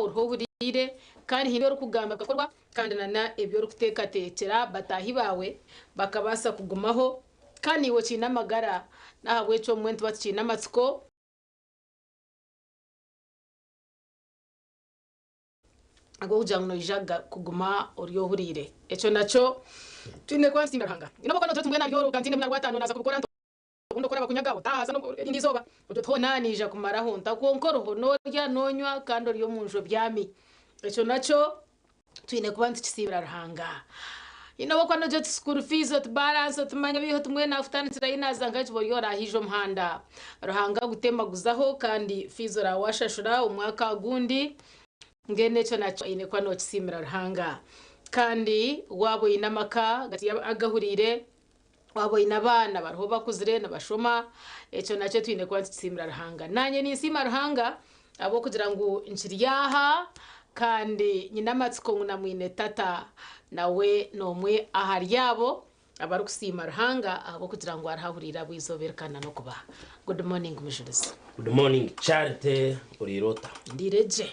oriho ohuriire kandi haine ebi orikugamba bikakorwa kandi na n'ebi orikuteekateekyera bataahi baawe bakabaasa kugumaho kandi naiwe okiine amagara. N'ahabw'ekyo obumwe nituba tukiine amatsiko. Ahabw'okugira ngu noija kuguma ori ohuriire. Ekyo nakyo twine kuba nitusiimira Ruhanga. N'obu okuba noogira oti mbwenu ahari oru ka ntiine mbwenu aha Rwataano naaza kubikora nti obundi oku orabakunyaga otaahaza erindi izooba oti oti hoona naija kumaraho nta. Kwonka oriho noorya noonywa kandi ori omu nju obyami. Ekyo nakyo twine kuba nitukisiimira Ruhanga. Haine obu okuba noogira oti school fees oti balance oti manya biiha oti mbwenu naakutandikirayo naaza nkahi oti ori oraahaija omuhanda. Ruhanga agutemaguzaho kandi fees oraabe waashashura omwaka ogundi. Mbwenu ekyo nakyo oine kuba nookisiimira Ruhanga. Kandi waaba oine amaka agahuriire, waaba oine abaana bariho bakuzire nibashoma, ekyo nakyo twine kuba nitukisiimira Ruhanga. Naanye ninsiima Ruhanga ahabw'okugira ngu nkiri aha kandi nyine amatsiko ngu na mwine tata nawe n'omwe ahari abo abarikusiima Ruhanga ahabw'okugira ngu ariho ahuriire ahabw'eizooba eri kandi n'okubaha. Good morning Mujurizi. Good morning Charity oriire ota? Ndiire gye.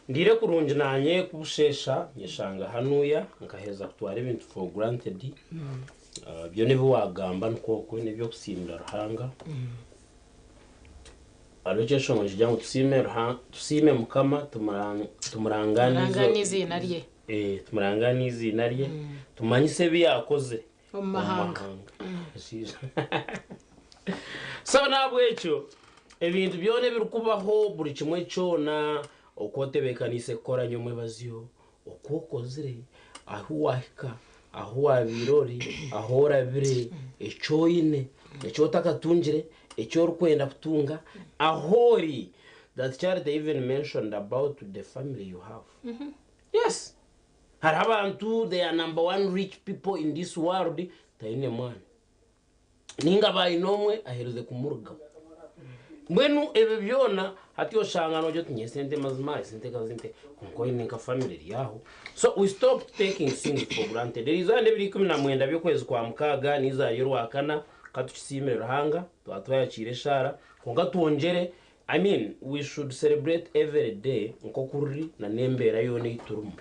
Ndiire kurungi nanye kubusheesha nyeshanga hanuya nkaheza kutwara ebintu for granted byona ebi wagamba nikwo okwe nebyokusiimira Ruhanga hariho ekyeshongo nikigira ngu tusiime Ruhanga tusiime Mukama tumurangane eiziina rye. Tumurangane eiziina rye, tumanyise ebi yaakoze omu mahanga. So n'ahabw'ekyo ebintu byona ebirikubaho buri kimwe kyona oku otebeekaniise kukora nyomwebazyo, oku okozire, ahu waahika, ahu waabaire ori, ahu orabire, eki oine, eki otakatungire, eki orikwenda kutunga, ahu ori, that Charity even mentioned about the family you have. Yes hariho abantu they are number one rich people in this world taine mwana ninga abaine omwe aherize kumurugaho mbwenu ebyo byona hati oshanga nogira oti nyowe esente mazima esente kazinte kwonka oine nka family eri aho so we stop taking things for granted eriizooba n'ebiro 19 by'okwezi kwa mukaaga n'eizooba ry'orwakana katukisiimire Ruhanga twaba twayakiire eshaara kwonka twongyere I mean we should celebrate every day nkoku ruri na nembeera yoona ei turimu.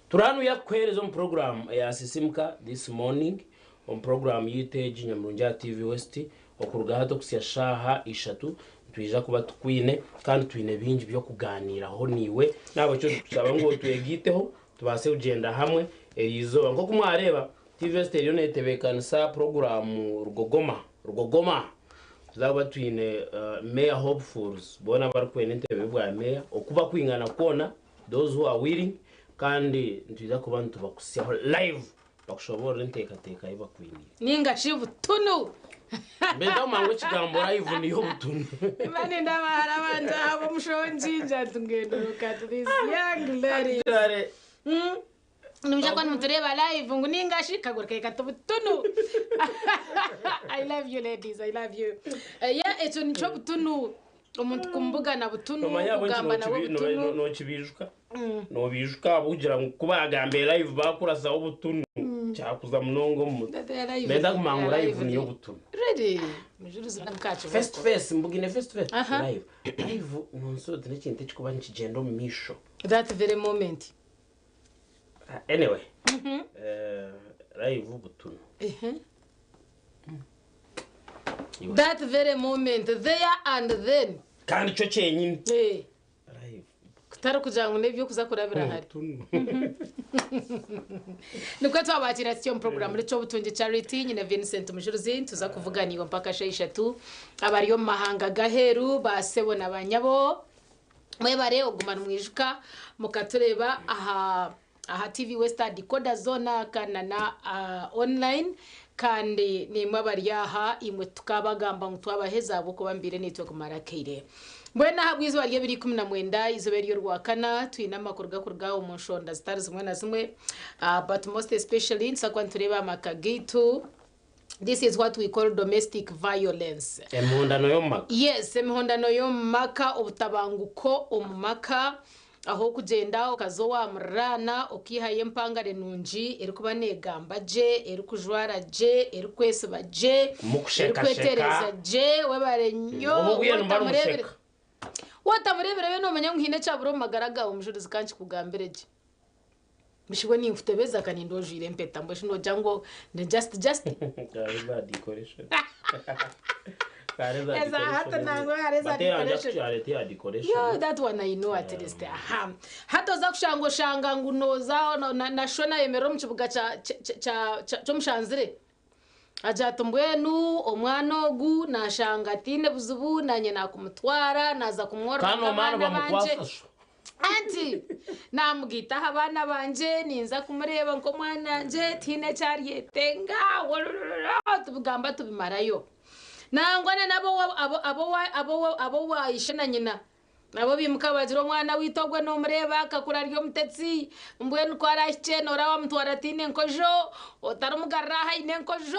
Turi hanuya kukuheereza omu program eya Sisimuka this morning omu program yaitu egi nyamurungi aha TV West okuruga hati okuhitsya shaaha ishatu nitwija kuba tukwine kandi twine bingi by'okugaaniiraho naiwe nahabwekyo nitukushaba ngu otwegaiteho tubaase kugyenda hamwe eriizooba. Nkoku mwareeba TV West eriyo netebeekanisa program Rugogoma Rugogoma Tuza kuba twine Mayor hopefuls boona abarikwenda entebe y'obwa Mayor oku bakwingana kwona, those who are willing, kandi nitwija kuba nitubakutsyaho live bakushoboorore enteekateeka ei bakwiniire. Ninga shi butunu. Mbega mangu ekigambo live niyo butunu. Nimba nindeeba bahara bangye aha b'omushongi ngira nti mbwenu look at this young ladies. Nimwija kuba nimutureeba live ngu ninga shi kaguru kekata obutunu. I love you ladies, I love you. Yeah, ekyo nikyo butunu. Omuntu kumubugana butunu, Nomanya ahabw'enki kugamba nawe butunu. nokibiijuka? Nobiijuka ahabw'okugira ngu ku baagambire live baakurasaho butunu, kyakuza munonga omu mutwe. Nibenda kumanya ngu live niyo butunu. Really? Mujurizi Face to face, mbugine face to face, live. Live nonsi oti n'ekintu ekirikuba nikigyenda omu maisho. That very moment. Anyway, live butunu. That very moment, there and then. Kandi kyo kyenyini. Live. Kutari kugira ngu n'eby'okuza kurabira hare. Nikwo twabakiira tutyo omu puroguraamu Rikyobutungi Charity. Nyine Vincent Mujuruzi nituza kuvuga naiwe mpaka shaaha ishatu. Abari omu mahanga g'aheeru, ba sebo na ba nyabo. Mwebare okuguma nimwijuka mukatureeba aha aha TV West aha decoder zoona kandi na na online kandi naimwe abari aha imwe tukabagamba ngu twabaheza ahabw'okuba mubaire naitwe kumara akaire. Mbwenu ahabw'eizooba ry'ebiro 19 eizooba ery'orwakana twine amakuru gakuruga omu nshonda zitari zimwe na zimwe but most especially nituza kuba nitureeba amaka gaitu. This is what we call domestic violence. Emihondano y'omu maka. Yes, emihondano y'omu maka, obutabanguko omu maka, ahu okugyenda okaza owa muriraana okaihayo empangare nungi erikuba neegamba gye, erikujwara gye, erikwesiba gye, Mukushekasheka. erikwetereeza gye, webare nnyo Obu obwire nimuba otamureebire. nimusheka. Waatamureebire we noomanya ngu haine ekyabura omu magara gaawe Mujurizi ka nkikugambire gye. Mbishu we ninkutebeza ka nindeeba ojwaire empeta mbwenu shi noogira ngu ni just just? Kare za decoration. Kare za Eza hati decoration. nangwa hare za But era nja decoration. kukyareta ya decoration. Yo, that one I know at least. Aha. Hati oza kushanga oshanga ngu noza na, na, na sho nayemerera omu kibuga kya kya- kya- kya- ky'omushanzire. Agira ati mbwenu omwana ogu nashanga ataine buzibu nanye nakumutwara naza kumworora Kandi omwana nk'abaana bangye. bamukwasa sho. Anti namugaita aha baana bangye ninza kumureeba nk'omwana wangye tihaine eki aryetenga wolololo tubigamba tubimarayo. Nangwa na n'abu owa ishe na nyina nabo baimuka bagira omwana waitu ogwe nomureeba akakura ari omutetsi mbwenu ku arahikye noora wamutwara ataine nkojo otarimugarura aha aine enkojo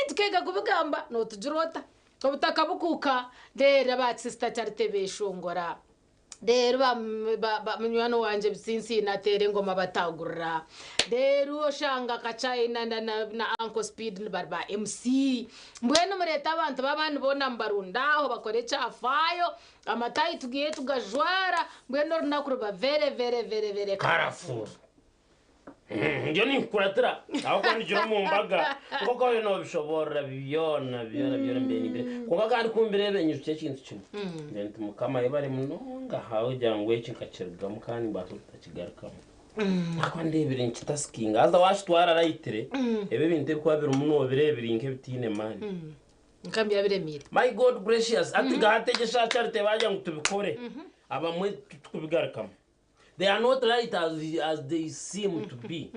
tukeega kubigamba notugira ota obutaka bukuuka reero aba sister Charity beshongora. Reero ba munywani wangye Bitsintsiine ateera engoma batagurira. Reero oshanga Kachayi na na Uncle Speed bari ba MC. Mbwenu mureete abantu b'abandi boona mubarunde aho bakore ekyafaayo, amatayi tugiye tugajwara, mbwenu orunaku ruba very very very very Colourful. Ndiyo ninkukuratira ahabw'okuba ndigira omu mbaga nk'oku oriyo noobishoboorora byona byona byona mbiire nimbireeba. Kwonka kandi ku mbireeba nyijukya ekintu kimwe, ngira nti Mukama ayebare munonga ahabw'okugira ngu eki nkakirugamu kandi nimbaasa obutakigarukamu. Ahabw'okuba ndeebire nikitasikinga haza waakitwara rayitire, ebi ebintu ebirikuba birimu noobireeba biri nk'ebitaine maani. Nka biremiire. My God gracious! Hati gaategyesa aha Charity baagira ngu tubikore, abamwe titukubigarukamu. They are not light as, as they seem to be.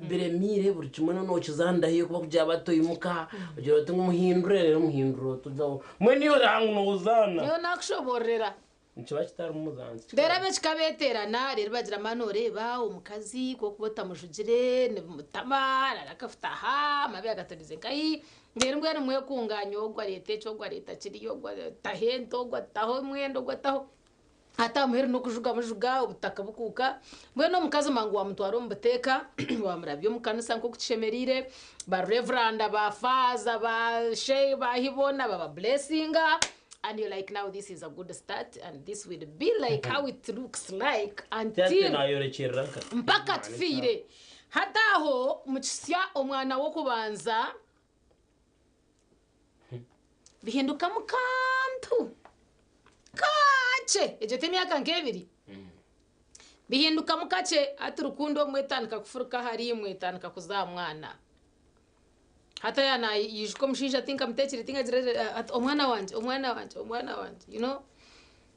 Biremiire buri kimwe nokiza ndahi kuba kugira bati oimuka ogira oti ngu muhindure rero muhindure otuzaho. Mbwenu iwe oraba ngu nozaana. Nyowe nakushobororera. Nikiba kitarimu muzaano. Reero ab'ekika beeteerana reero bagira maani oreeba omukazi ku orikuba otamujugire nibimutama araara akafutaha amabi agatorize nkahi reero mbwenu mwekunganye ogu areeta eki ogu areeta kiriya ogu ataho ente ogu ataho omwenda ogu ataho Hati aha muheru n'okujuga mujuga, obutaka bukuuka. Mbwenu omukazi mangu waamutwara omu buteeka, waamurabya omu kanisa nk'oku kishemereire, ba reveranda, ba faaza, ba sheikh, baahi boona bababureesinga and you're like now this is a good start and this will be like how it looks like Hati until naayorekyerera nka. mpaka tufiire. Hati aho mukisya omwana w'okubanza bihindukamu kantu. Kakye! Egyo t'emyaka nk'ebiri? Bihindukamu kakye, hati rukundo obumwe etandika kufuruka ahari imwe etandika kuza aha mwana. Hati yaaba naijuka omushaija tinkamuteekire tinkagira ati omwana wangye, omwana wangye, omwana wangye, you know.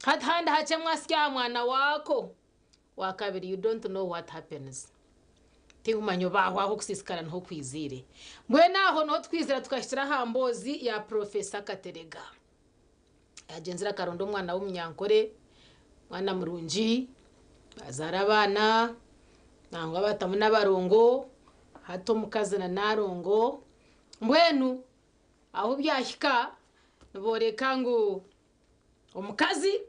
Hati handi hakye mwasya aha mwana waako Owakabiri you don't know what happens tinkumanya oba aho aho okusiisikara niho kwiziire. Mbwenu aho niho tukwizira tukahikira aha mboozi ya Professor Katerega. Yagyenzire akaronda omwana w'omunyankore, omwana murungi, bazaara abaana, nangwa batamu n'abarongo, hati omukazi na Nalongo. Mbwenu ahu byahika nibooreka ngu omukazi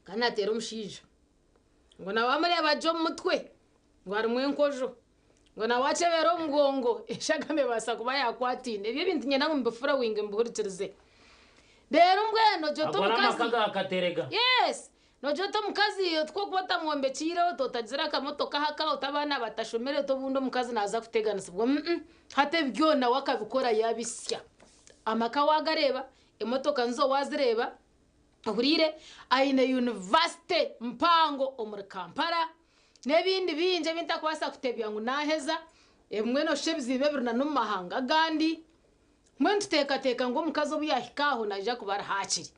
Kandi naateera omushaija ngu nawe amureeba gye omu mutwe ngu harimu enkojo, ngu nawe akyebera omu mugongo eshagama ebaasa kuba yaakwataine. Ebyo ebintu niinyenda ngu mubifurowinge mubihurikirize. Reero mbwenu ogira oti Ago n'amaka omukazi. ga Katerega. Yes! Noogira oti omukazi oti ku orikuba otamwombekiire oti otagira akamotoka aha ka oti abaana batashomire oti obundi omukazi naaza kuteganisibwa. Umm hati ebi byona we akabikora yaabisya. Amaka waagareeba, emotoka nizo waazireeba. Ohuriire aine yunivasite mpango omuri Kampala n'ebindi bingi ebi ntakubaasa kutebya ngu naaheza. Ebimwe nooshusha ebizibu ebiri na n'omu mahanga agandi. Mbwenu tuteekateeka ngu omukazi obu yaahika aho naija kuba ari haakiri.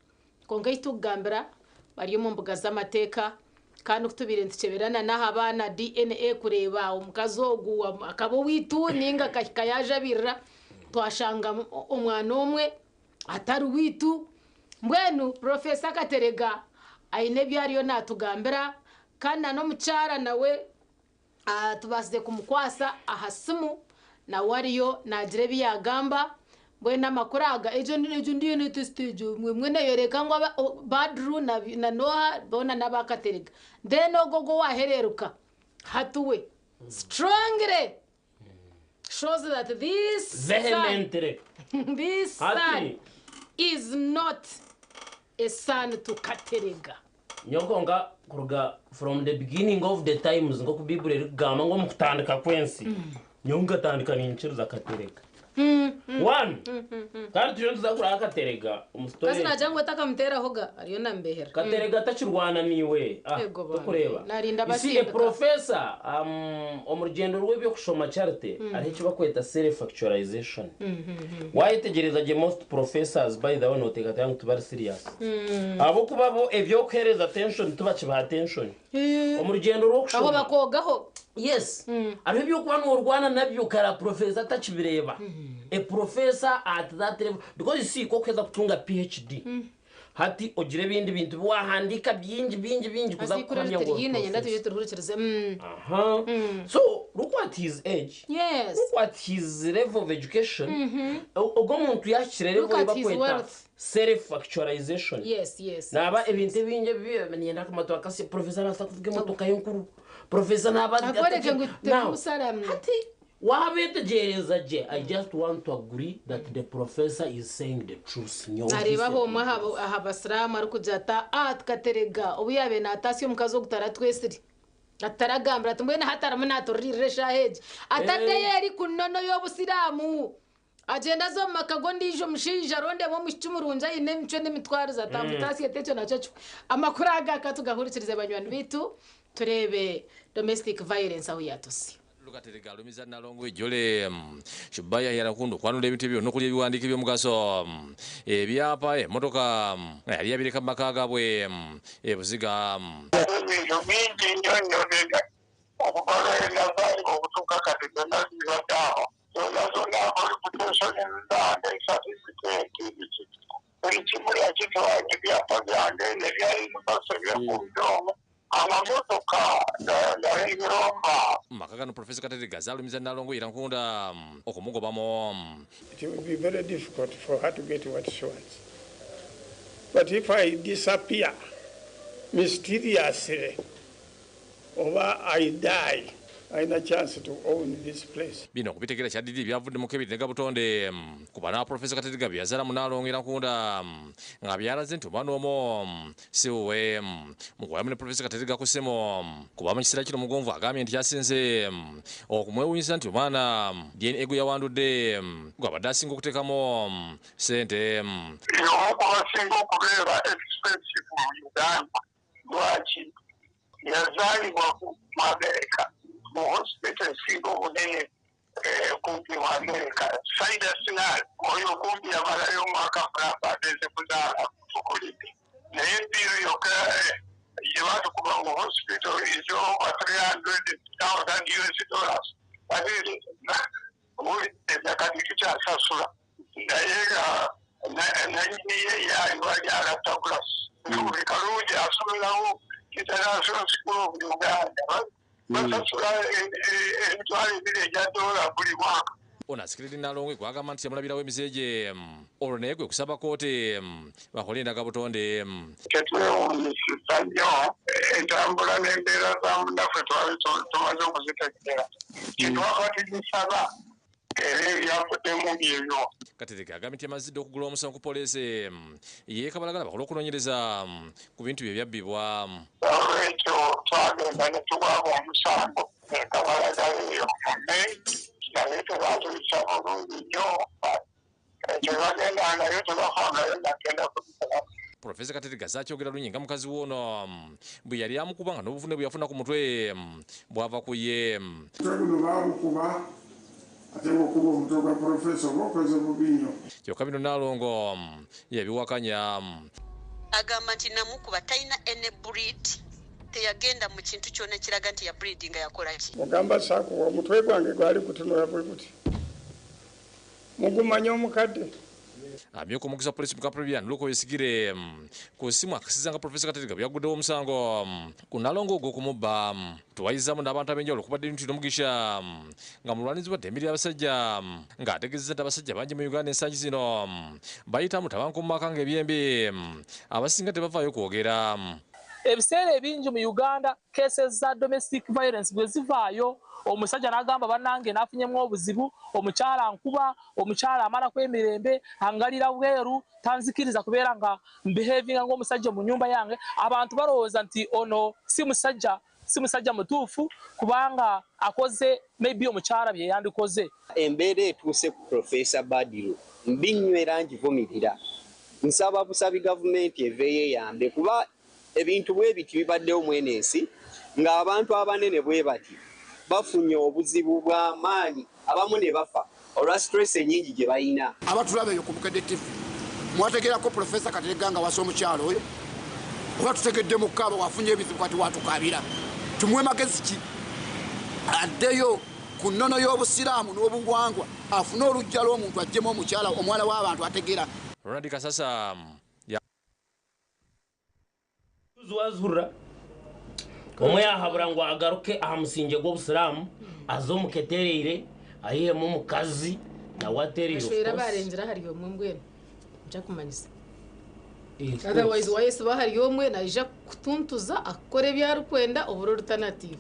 Kwonka eki turikugambira bari omu mbuga z'amateeka kandi ku tubaire nitukyeberana n'aha baana DNA kureeba omukazi ogu akaba owaitu nainga akahika yaajabirira twashanga omwana omwe atari waitu. Mbwenu Purofesa Katerega aine ebi ariyo naatugambira kandi na n'omukyara nawe tubaasize kumukwasa aha simu nawe ariyo naagira ebi yaagamba. Mbwenu amakuru aga egyo egyo ndiyo test egyo mbwenu neeyoreka ngu Badru na Noah boona n'aba Katerega. Then ogwo ogwo owaahereeruka hati we strongly shows that this son, Vehemently. this son Hati is not A son to Katerega. Nyowe kwonka kuruga from the beginning of the times nk'oku Baiburi erikugamba ngu omu kutandika kw'ensi, nyowe nkatandika niinyikiriza Katerega. One, kandi turiyo nituza kuraba Katerega omu story Kazi egi. naagira ngu otakamuteerahoga ariyo namubeehera. Katerega takirwana naiwe. Ah, Ego bambi. tokureeba? Naarinda You see, a basinduka. professor um, omu rugyendo rw'eby'okushoma Charity, hariho eki bakweta self-actualization. Waayetegyereza gye most professors by the way nooteekateeka ngu tibari serious. Ahabw'okuba bo eby'okuheereza attention tibakibaha attention. Omu rugyendo Aho rw'okushoma. bakoogaho. Yes. Hariho eby'okuba noorwana nabyo kara professor atakibireeba. A professor at that level because you see ku orikuheza kutunga PHD, hati ogira ebindi bintu bi waahandiika bingi bingi bingi kuza Haza eikuru kuhamya eri ngu ori tiriine nyenda twije professor. turihurikirize. Mm. Aha. So look at his age, Yes. look at his level of education. Ogwo omuntu yaahikire Look level ei at his bakweta wealth. self actualization. Yes, yes. Naaba yes, ebintu yes. ebingi ebi niinyenda akamatu akasya, professor arabaasa kuvuga emotoka ye nkuru, professor naaba Akworeke ngu Now, terimusara. hati Wabeetegyereza gye, I just want to agree that the professor is saying the truth. Nyowe Nareeba this omwe aha basiraamu arikugira ati, Ah, Katerega, obu yaabaire naataasya omukazi ogu taratwetsire. Ataragambire ati, Mbwenu hati arimu naaturiirira eshaaha egi. Ataddeyo eri ku nono y'obusiraamu. Agyende aze omu maka g'ondiijo mushaija arondemu omwishiki murungi aine emicwe n'emitwarize atamutaasye ati ekyo nakyo kihwe. Amakuru aga ka tugahurikirize banywani baitu tureebe domestic violence ahu yaatutsya. Lukaterega alumiza Nalongo Ijole Shubaya yarakundu okwanula ebintu ebyo n'okuli ebiwandiiko eby'omugaso, ebyapa, emotoka nga yali yabireka mu maka gabwe e Buziga. Ebintu bingi nnyo nnyo byonna okuva lwe nazaalibwa okutuuka kati byonna bibadde awo. Zonna zonna qualification zange, certificate, biki buli kimu yakitwala ebyapa byange nebya yunivasite ebyekumpi omwo amamotoka nga Range Rover. Mu maka gano Professor Kateregga alumiza Nalongo Irankunda okumugobamu. It will be very difficult for her to get what she wants. But if I disappear mysteriously oba I die, alina chance to own this place. Bino okubitegeera kyaddirira ebyavudde mu kebiri ne Gabutonde ku baana ba Professor Kateregga be yazaala mu Nnaalongo Irankunda nga byalaze nti omwana omu si wuwe. Mu kuwayamu ne Professor Kateregga ku ssimu kuba mu kiseera kino Mugonvu agambye nti kyasinze okumwewuunyisa nti omwana DNA gwe yawandudde gw'abadde asinga okuteekamu ssente. Y'omu ku basinga okubeera expensive mu Uganda. Lwaki? Yazaalibwa mu Amerika mu hospital esinga obunene kumpi mu Amerika, Cedars Sinai. Oyo kumpi yamalayo omwaka mulamba agenze kuzaala tukulidde. Naye bill yokka gye baatukuba mu hospital is over 300,000 US dollars. Owulidde kati tukyasasula naye nga nanyini ye ye ali wali alatta bulasi. Buli Kalungi asomerawo International School of Uganda basasula emitwalo ebiri egya doola buli mwaka. Ono asikiridde Nnalongo gw'agamba nti yamulabirawo emize gye olwo naye kwe kusaba kkooti bakole endagabutonde. Tetwewuunyisizza nnyo entambula n'embeera za munnaffe twali tumaze okuzitegeera. Kye twava tugisaba era ebyavuddemu byebyo. Katerega agambye nti yamazze dda okugula omusango ku poliisi y'e Kabalagala bakole okunoonyereza ku bintu bye ebyabbibwa. Olwekyo twagenda ne tuwaaba omusango e Kabalagala eyo mu May naye tebaatuyisa bulungi nnyo. Tebagendangayo, tebafangayo nagenda kubikola. Professor Kateregga azze akyogera lunye nga mukazi we ono bwe yali amukuba nga n'obuvune bwe yafuna ku mutwe bwava ku ye. Omutwe guno baagukuba ate bw'okuba omutwe gwa Professor oba okoze bubi nnyo. Kyokka bino Nnaalongo yabiwakanya. Agamba nti namukuba talina any breed, teyagenda mu kintu kyona ekiraga nti ya breedinga yakola ki. Ogamba saakuwa omutwe gwange gwali gutunula bwe guti. Mugumanya omukadde. Amyuka omwogezi wa poliisi mu Kampala Lilian Luke Oyesigire ku ssimu akakasizza nga Professor Kateregga bwe yagguddewo omusango ku Nnalongo ogw'okumubba. Tuwayizaamu n'abantu ab'enjawulo okubadde Nutino Mugisha nga mulwanizi wa ddembe ly'abasajja ng'ategeezezza nti abasajja bangi mu Uganda ensangi zino bayitamu tabanko mu maka ng'ebyembi abasinga tebavaayo kwogera. Ebiseera ebingi mu Uganda cases za domestic violence bwezivaayo omusajja nagamba banange nafunyemu obuzibu, omukyala ankuba, omukyala amaraku emirembe, angarira bweru, tanzikiriza kubeera nga mbehavinga ng'omusajja omu nyumba yange, abantu barowooza nti ono si musajja si musajja mutuufu kubanga akoze maybe omukyala byeyandikoze. Embeera etuuse ku Professor Badiru mbi nnyo era ngivumirira. Nsaba busabi gavumenti eveeyo eyambe kuba ebintu bwe biti bibaddewo mw'eno ensi ng'abantu abanene bwe bati bafunye obuzibu bwa maanyi abamu ne bafa olwa stress ennyingi gye balina. Abatulaba eyo ku Bukedde TV mwategeerako Professor Kateregga nga awasa omukyala oyo? Oba tutegedde mu kukaaba wafunye ebizibu kati watukaabira? Tumuwe magezi ki addeyo ku nnono y'Obusiraamu n'obuwangwa afune oluggya lw'omuntu aggyemu omukyala omwana w'abantu ategeera. Ronald Kasasa ya. Wazihurira omwe yahabura ngu agaruke aha musingye gw'obusiraamu aze omu ketereire ayihemu omukazi nawe atereire of Bashwera course. abarengire ahari omwe mbwenu nja kumanyisa. Eh, of Otherwise course. wayesiba ahari omwe naija kukutuntuza akukore ebi arikwenda obure alternative.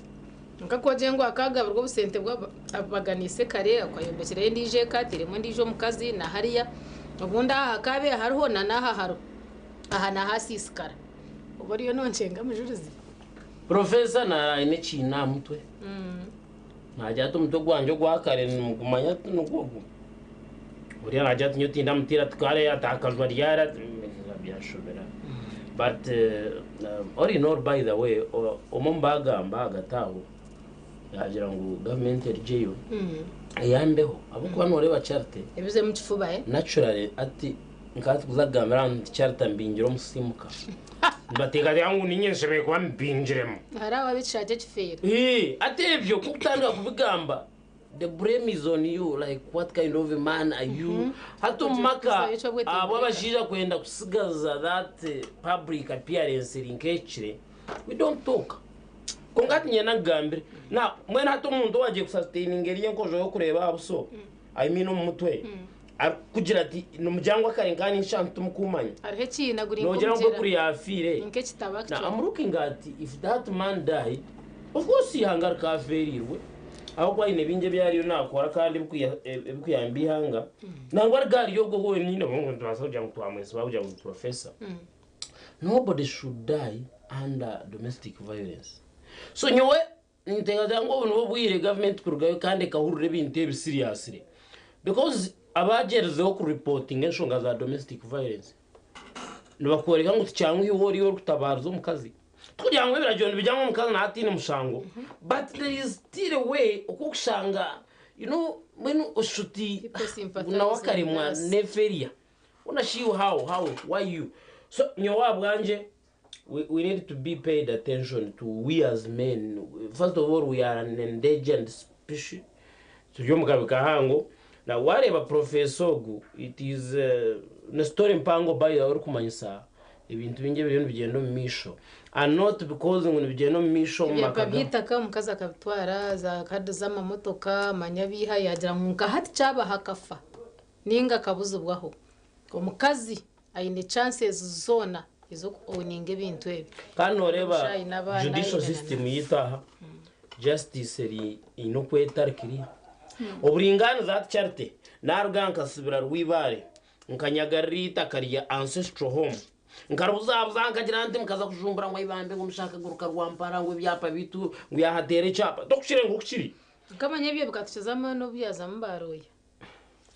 Nka ku ogira ngu akagabirwa obusente bwabaganiise kare akayombekyerayo endiijo eka ateiremu endiijo omukazi na hariya obundi aha hakaabaire hariho na n'aha hariho. Aha naho hasiisikara. Oba oriyo nonkyenga mujurizi? Professor nara aine ekiina aha mutwe. Nagira ati omutwe gwangye ogwa kare nimugumanya ati nigwo ogu. Oriya nagira ati nyowe tindamutiira ati kare ati akajwa ryari ati byanshobera. But all in all by the way omwe omu baagamba ahagati aho yaagira ngu gavumenti erugyeyo eyambeho ahabw'okuba nooreeba Charity Ebizemu kifuba eh. Naturally ati nkaba tikuza kugambira abantu nti Charity ambingire omusimuka. Nibateekateeka ngu niinye nshemereire kuba mbingiremu. Hariho ab'ekishaayi ekifeera. Eeh ati ebyo ku okutandika kubigamba the blame is on you like what kind of a man are you? Hati omu maka ahabw'abashaija kwenda kusigaza that public appearance eri nk'ehikire we don't talk. Kwonka hati niinyenda nkugambire now mbwenu hati omuntu owaagiire kusastaininga eri enkojo y'okureeba aha buso I mean omu mutwe arikukugira ati nimugira ngu akare nkaba ninshusha nti timukumanya Hariho ekiina guri noogira ngu nk'omugyera kuri yaafiire ni nk'ekitabo Now actually. I'm looking at if that man died of course eihanga rikafeereirwe ahabw'okuba haine bingi ebi ariyo naakora kandi ebikuyamba eihanga nangwa ariga ari ogwo wenyine nitubaasa kugira ngu twamwesiba kugira ngu ni professor Nobody should die under domestic violence. So nyowe ninteekateeka ngu obu nibwo bwire government kurugayo kandi ekahurira ebintu ebi seriously because abagyerizeho ku reportinga enshonga za domestic violence nibakworeka ngu tikyanguhi iwe oriyo orikutabaariza omukazi. Tikugira ngu ebiragiro nibigira ngu omukazi naaba ataine mushango but there is still a way oku okushanga you know mbwenu oshusha oti People ngu nawe sympathize with akaremwa us. n'efailure. Hoona shi you how how why you so nyowe ahabwangye we, we need to be paid attention to we as men first of all we are an endangered species turi omu kabi kahango na wareeba professor ogu it is uh, ni story mpango by the way orikumanyisa ebintu bingi ebiriyo nibigyenda omu maisho and not because ngu nibigyenda omu maisho omu Ebyapa maka ga by'eitaka omukazi akabitwara, za kaadi z'amamotoka, manya abiiha yaagira ngu nka hati kyabaho akafa ninga akabuzibwaho. Omukazi aine chances zoona ezoku owninga ebintu ebi. Kandi noreeba Omushaija aine abaana judicial aine na system yaitu aha, justice eri eine oku etarikiri. Oburingaaniza hati Charity naruga nkasibira Rwibaare nkanyagarira eitaka rya ancestral home nkaribuzabuza nkagira nti mukaza kujumbura ngu aibambe ngu omushaija akaguruka Rwampara ngu ebyapa biitu ngu yahateera ekyapa tokukire ngu kiri. Nkamanya ebyo bikatukiza amaani obu yazamu ba lawyer.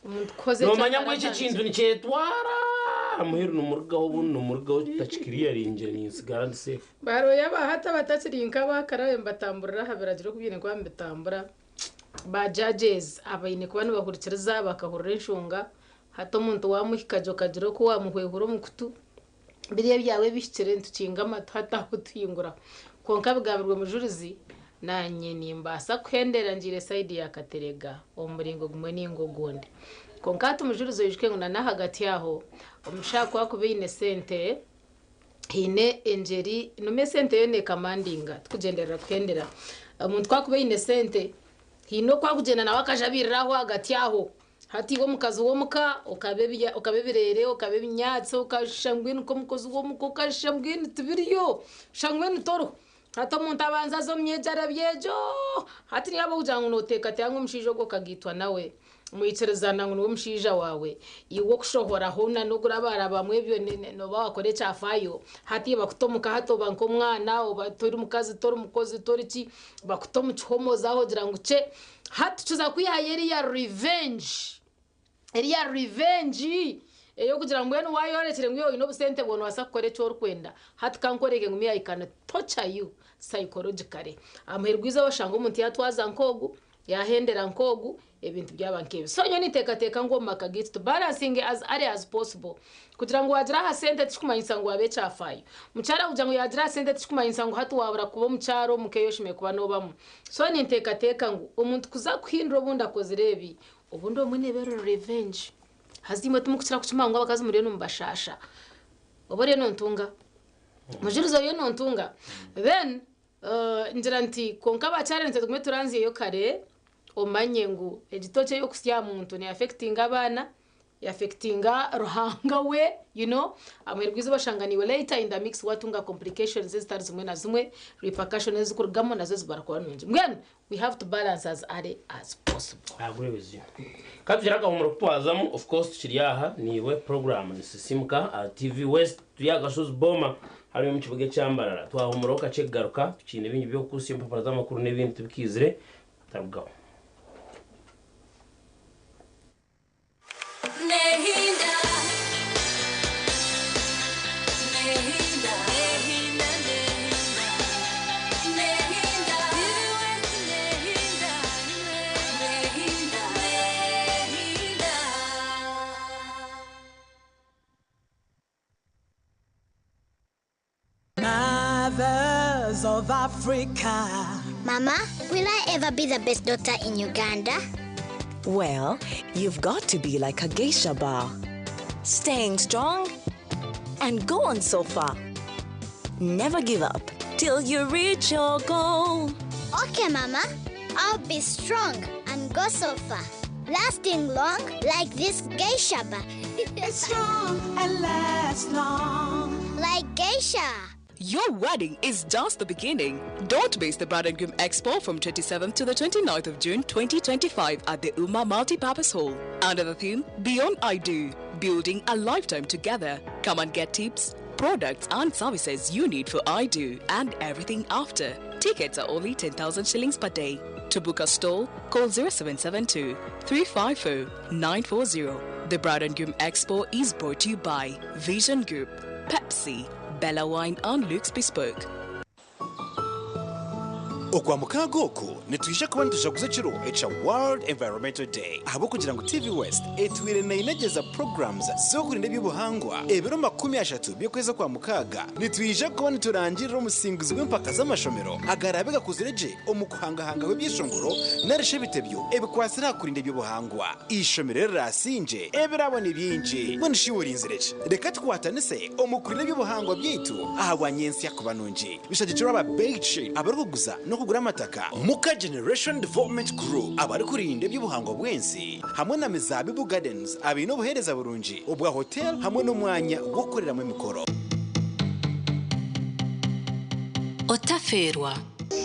Omuntu kuhoza eki Noomanya ngu eki ekintu ataratandikire. nikyetwara aha muheru nimurugaho obundi nimurugaho tutakikiriyaringire nintsigara ndi safe. Ba lawyer aba hati abatakiri nk'aba kare ababaire nibatamburira aha biragiro oku baine kuba nibitambura, ba judges abaine kuba nibahurikiriza bakahurira enshonga, hati omuntu waamuhika gye okagira oku waamuhwehura omu kutu, Biri ebyawe ebihikire nitukinga amatu hati aho tuhinguraho. Kwonka bigambirwe mujurizi, naanye nimbaasa kuhendera ngiire sayidi ya Katerega omu muringo gumwe ninga ogundi. Kwonka hati mujurizi oijuke ngu na n'ahagati aho omushaija ku akuba aine sente, haine engyeri, noma esente yo nekamandinga tikugyenderera kuhendera. Omuntu ku akuba aine sente, haine oku akugyenda nawe akajabirira aho ahagati aho. Hati iwe omukazi w'omuka okaba okaba ebireere, okaba ebinyaatsi, okashusha mbwenu nk'omukozi w'omuka, okashusha mbwenu tibiriyo, oshusha mbwenu toriho. Hati omuntu abanza aza omu myegyara byegyo, hati niyo ahabw'okugira ngu nooteekateeka ngu omushaija ogwo okagaitwa nawe, mwikirizana ngu niwe mushaija waawe, iwe okushohoraho na n'okurabarabamu ebyo nooba waakora ekyafaayo. Hati bakuta omuka hati oba nk'omwana, oba tori mukazi, tori mukozi, tori ki, bakuta omu kihome oza aho ogira ngu kye. Hati tuza kwihayo eriya revenge, eriya revenge ey'okugira ngu mbwenu waayorekire ngu iwe oine obusente bwawe noobaasa kukora eki orikwenda, hati ka nkworeke ngu me I can torture you psychologically. Aha muheru gw'eizooba oshanga omuntu yaatwaza nk'ogu, yaahendera nk'ogu, ebintu byaba nk'ebyo. So nyowe ninteekateeka ngu omu maka gaitu tu balancinge as early as possible kugira ngu waagira aha sente tikikumanyisa ngu waaba ekyafaayo. Mukyara kugira ngu yaagira aha sente tikikumanyisa ngu hati waabura kuba omukyara omu ka ei oshemereire kuba noobamu. So ninteekateeka ngu omuntu kuza kuhindura obundi akozire ebi, obundi obumwe neeba eri revenge. Haza imwe timurikukira kukimanya ngu abakazi muriyo nimubashaasha. Oba oriyo nontunga? Mujurizi oriyo nontunga? Then ngira nti kwonka abakyara nitwe tugume turanzyeyo kare, omanye ngu egi toki ey'okusya aha muntu ne affectinga abaana, Yafectinga Ruhanga we you know amuheru gw'eizooba oshanga naiwe later in the mix watunga complications ezitari zimwe na zimwe, repercussions ezikurugamu nazo zibara kuba nungi. Mbwenu we have to balance as early as possible. I agree with you. Ka tugire akahumuro kutwazamu, of course tukiri aha niiwe program nisisimuka aha TV West turi aha Kashozi Boma hariya omu kibuga ekya Mbarara. Twahumuraho kakye kugaruka tukiine bingi by'okukutsya empapura z'amakuru n'ebindi tibikaizire tarugaho. Mothers of Africa. Mama, will I ever be the best daughter in Uganda? Well, you've got to be like a geisha bar. Staying strong and go on so far. Never give up till you reach your goal. Okay, Mama. I'll be strong and go so far. Lasting long like this geisha bar. It's strong and lasts long. Like geisha. Your wedding is just the beginning. Don't miss the Bride and Groom Expo from 27th to the 29th of June 2025 at the Uma Multipurpose Hall. Under the theme Beyond I Do, Building a Lifetime Together. Come and get tips, products and services you need for I Do and everything after. Tickets are only 10,000 shillings per day. To book a stall, call 0772 350 940. The Bride and Groom Expo is brought to you by Vision Group, Pepsi, Bella Wine and Luke's Bespoke. Okwamukaaga oku nitwija kuba nitujaguza ekiro ekya World Environmental Day ahabw'okugira ngu TV West etwire neinegyeza programs z'okurinda eby'obuhangwa. Ebiro 30 by'okwezi Okwamukaaga nitwija kuba niturangirira omusinguzi w'empaka z'amashomero agaraabe gakuzire gye omu kuhangahangaho ebyeshongoro narishi ebitebyo ebikwatsire aha kurinda eby'obuhangwa. Eishomero erirasingye ebirabo ni bingi. Mbwenu shi iwe orinzire ki? Reka tukwatanise omu kurinda eby'obuhangwa byaitu ahabwa nyentsya kuba nungi. Bishagikirwe aba Beitshil abarikuguza n'okugura amataka, Muka Generation Development Group abarikurinda eby'obuhangwa bw'ensi hamwe na Mizaabibu Gardens abaine obuheereza burungi obwa hotel hamwe n'omwanya gw'okukoreramu emikoro. Otafeerwa.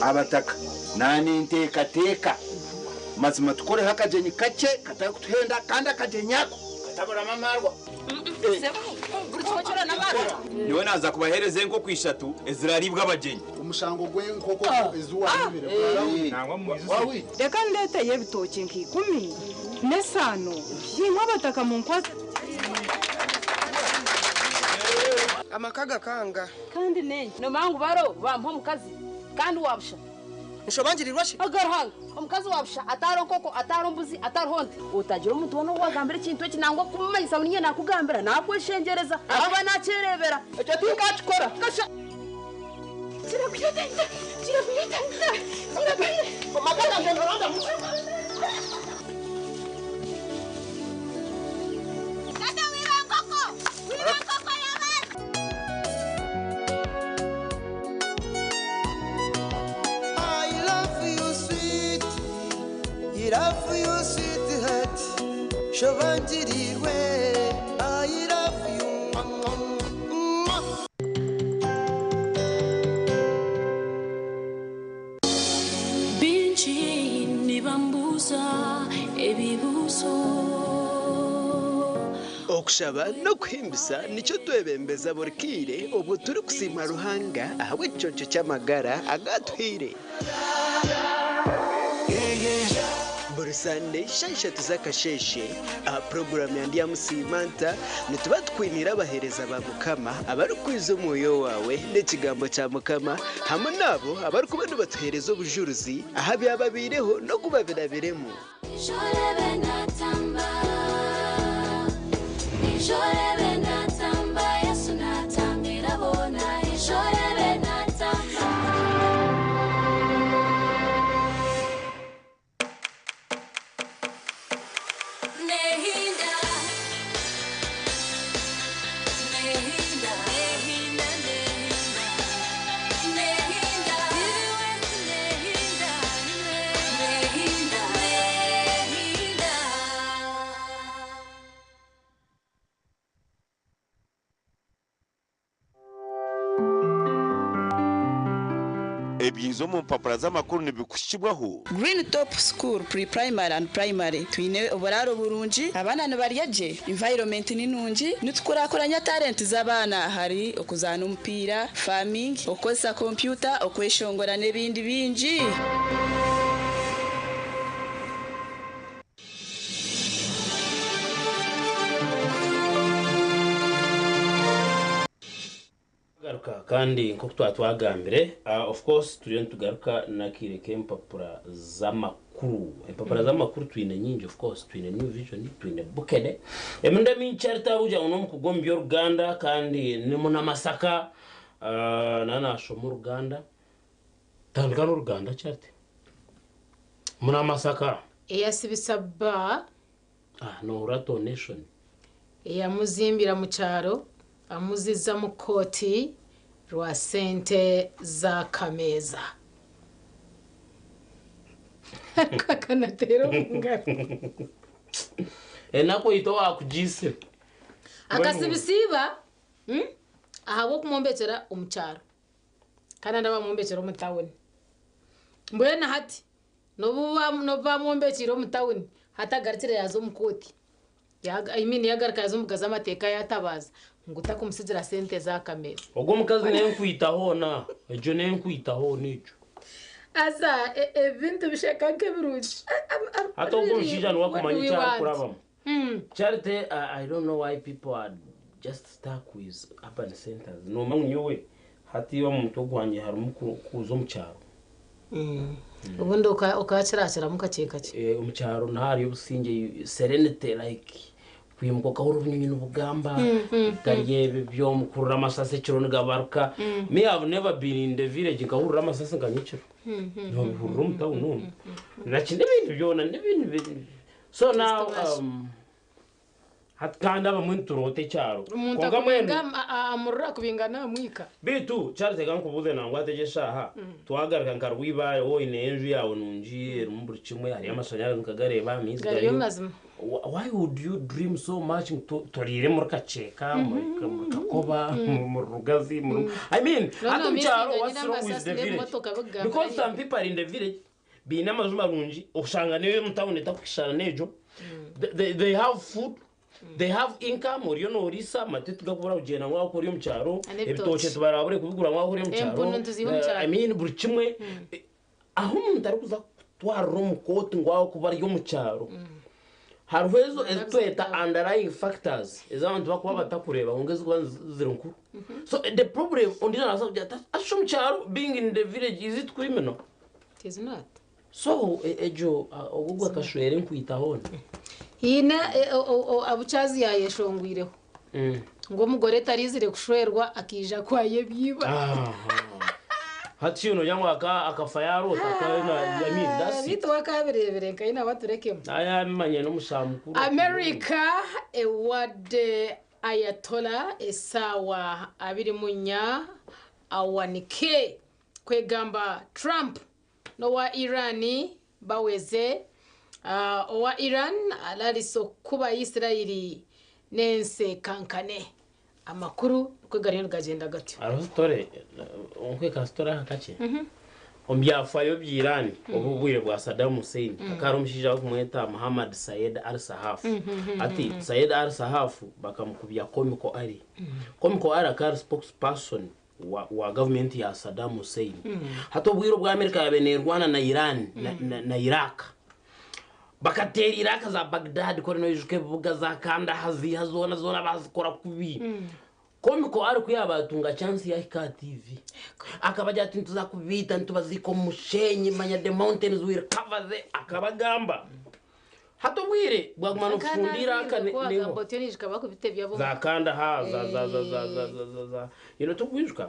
Abataka naninteekateeka mazima tukoreho akagyenyi kakye katarikutuhenda kandi akagyenyi ako kataburamu amaarwa. Nyowe naaza kubaheereza enkoko ishatu eziraariibwe abagyenyi. Omushango gw'enkoko ezi waayibire gwarahwire. Reka ndeeteyo ebitookye nka ikumi n'esaano, imwe abataka munkwase tugyende. Amaka gakanga. Kandi n'enki nomanya ngu baro bampa omukazi kandi wa busha. Nshobangirirwa shi? Aga Ruhanga, omukazi wa busha atariho nkoko, atariho mbuzi, atariho nte. Otagira omuntu woona ou wagambira ekintu eki nangwa kumumanyisa ngu niinye naakugambira, naakweshengyereza ahakuba naakyereebera. Ekyo tinkakikora. Kasha. Amaka gangye noronda Tata wiba enkoko! Wiba enkoko y'abandi! I love you sweet, I love you sweetheart. Shobangirirwe, I love you. Mwah. Bingi nibambuza ebibuzo. Okushaba n'okuhimbisa nikyo twebembeza buri kaire obwo turikusiima Ruhanga ahabw'ekiconco ky'amagara agatuhaire. Buri Sande shaaha ishatu z'akasheeshe aha puroguraamu ya Ndyamusiima Nta nituba tukwiniire abaheereza ba Mukama abarikwiza omwoyo waawe n'ekigambo kya Mukama hamwe n'abo abarikuba nibatuheereza obujurizi aha byababaireho n'oku babirabiremu. Ebyiza omu mpapura z'amakuru nibikuhikibwaho. Green Top School Pre-Primary and Primary, Twine oburaaro burungi, abaana nibarya gye, environment ni nungi, nitukurakuranya talent z'abaana ahari okuzaana omupiira, farming, okukozesa kompyuta, okweshongora n'ebindi bingi. Garuka kandi nk'oku twaba twagambire, of course turiyo nitugaruka n'akaire k'empapura z'amakuru. Empapura z'amakuru twine nyingi of course, twine New Vision, twine Bukede. Emirundi emingi Charity ahabw'okugira ngu n'omukugu omu by'oruganda kandi ni Munamasaka, naaba naashoma oruganda. Tandika n'oruganda Charity. Munamasaka. Eyasibisa bba. Ah, nohurira tonation. Eyamuzimbira mu kyaro amuziza mu kooti rwa sente za kameeza. Akanateera omu ngaro. Enaku eyita owaakugiisire. Akasibisa iba ahabw'okumwombekyera omu kyaro kandi andi bamwombekyera omu tawuni. Mbwenu hati n'obu bamwombekiire omu tawuni hati agarukire yaaza omu kooti. I mean yagaruka yaza omu mbuga z'amateeka yatabaaza ngu takumutsigira sente z'akameeza. Ogwo omukazi n'enkwita hoona. Egyo n'enkwita hoona egyo. Haza ebintu bisheka nk'ebirungi. Hati ogwo omushaija niwe What do akumanya we eki want? arikurabamu. Charity, I don't know why people are just stuck with urban centers. Noomanya ngu nyowe hati omu mutwe gwangye harimu kuza omu kyaro. Obundi okakirakiramu kakye kakye. Eh, omu kyaro niho hariyo obusingye, serenity like kwimuka okahurira obunyonyi nibugamba, bitari ebi by'omukurura amasasi ekiro nigabaruka. Me have never been in the village nkahurira amasasi nka nyekiro. Nobihurira omu town omu. Naki n'ebindi byona n'ebindi bi- So now hati kandi abamwe nituroota ekyaro. Omuntu Kwonka mbwenu akubinga amurura akubinga namwika. Beitu Charles reka nkubuuze nangwa hati egi eshaaha twagaruka nka Rwibaare wowe oine enju yaawe nungi erimu buri kimwe hariyo amashanyarazi nkagareeba amaizi Gariyo gariyo mazima. Why would you dream so much ngu toriire muri Kakyeka, muri Kakoba, muri Rugazi, muri I mean No, hati no, omu kyaro missing what's nyine wrong with amasasi the village? n'ebimotoka bigamba Because haihi. some people are in the village baine amaju marungi oshanga n'omu tawuni etakushushana n'egyo. They have food, they have income, oriyo nooriisa amate tigakubura kugyenda ngu ahakuba ori omu kyaro, And ebitookye. ebitookye tibarabure kubigura ngu ahakuba ori omu kyaro. Empunu nituziiha omu kyaro. I mean buri kimwe ahu omuntu arikuza kutwarira omu kooti ngu ahakuba ari omu kyaro. Hariho ezo ezi tweta underlying factors ezi abantu bakuba batakureeba kwonka ezikuba ziri nkuru. So the problem ondiijo naabaasa kugira ati asha omu kyaro being in the village is it criminal? It is not. So egyo ogwo gwakashwera enkwita hoona. Haine abu Charles yaayeshongwireho ngu omugore taraizire kushwerwa akaija kwaya ebyiba. Hati shi nogira ngu akafa yaaroota I mean that's it. Beitu we akaabireebire nka nawe aturekemu. Naayabimanya n'omushaha mukuru. America ewadde Ayatollah esaawa 24 awanike kwegamba Trump n'owa Iran baweze. Owa Iran ararisa okukuba Israel n'ensi ekankane. Amakuru nikwo gariyo nigagyenda gatyo. Hariho story, nkweka story aha kakye. Omu byafaayo bya Iran, obu obwire bwa Saddam Hussein, hakaba hariho omushaija barikumweta Muhammad Sayed Al Sahaf. Hati Sayed Al Sahaf bakamukubya Comical Ali. Comical Ali akaba ari spokesperson wa, wa gavumenti ya Saddam Hussein. Hati obwire obu America yaabaire neerwana na Iran na, na, na Iraq, bakateera Iraq za Baghdad kuri noijuka ebibuga za Kandahar ziiha zoona zoona baazikora kubi. Comical Ali ku yaaba atunga chance yahika aha TV, akabagira ati nituza kubaita nitubaziika omu mushenyi manya the mountains will cover the akabagamba. Hati obwire bwaguma nibufunda eiraka ne- Wagamba neho. otyo naijuka bakubitebya bo. Za Kandahar za za za za za za za za you know tokwijuka.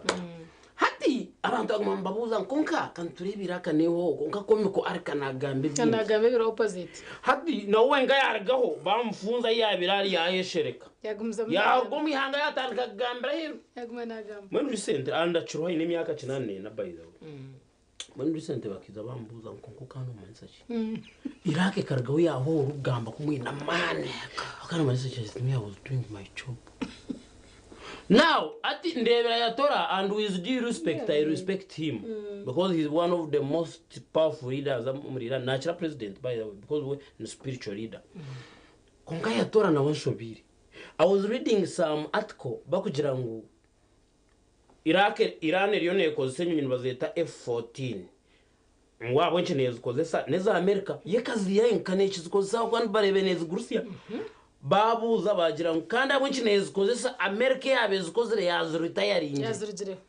Hati abantu baguma nibabuuza ngu kwonka ka nitureeba eiraka neho kwonka Comical Ali kanagamba ebindi. Kanagamba ebiri opposite. Hati nawe wenka yarugaho bamufunza ahi yaabaire ari yaayeshereka. Yagumizamu Yaaruga omu ihanga yaatandika kugambira aheeru. Yaguma nagamba. Mbwenu recently and akiriho aine emyaka 84 by the way. Mbwenu recently bakaija bambuuza ngu kwonka okaba nomanyisa ki? Iraq ekarugaho yaahoora orikugamba ku mwine amaani. Okaba nomanyisa ki? I me I was doing my job. Now hati ndeebera Ayatollah and with due respect I respect him because he's one of the most powerful leaders omuri Iran. Naakira president by the way because we ni spiritual leader. Kwonka Ayatollah nawe anshobiire. I was reading some article bakugira ngu Iraq, Iran eriyo neekozesa enyonyi nibazeeta F-14 ngu ahabw'enki neezikozesa n'eza America yo ekaziiha nka neekizikozesa ahabw'okuba nibareeba neezigurusya. Baabuuza baagira ngu kandi ahabw'enki neezikozesa America eyaaba ezikozire yaaziritayaringire. Yazirugireho.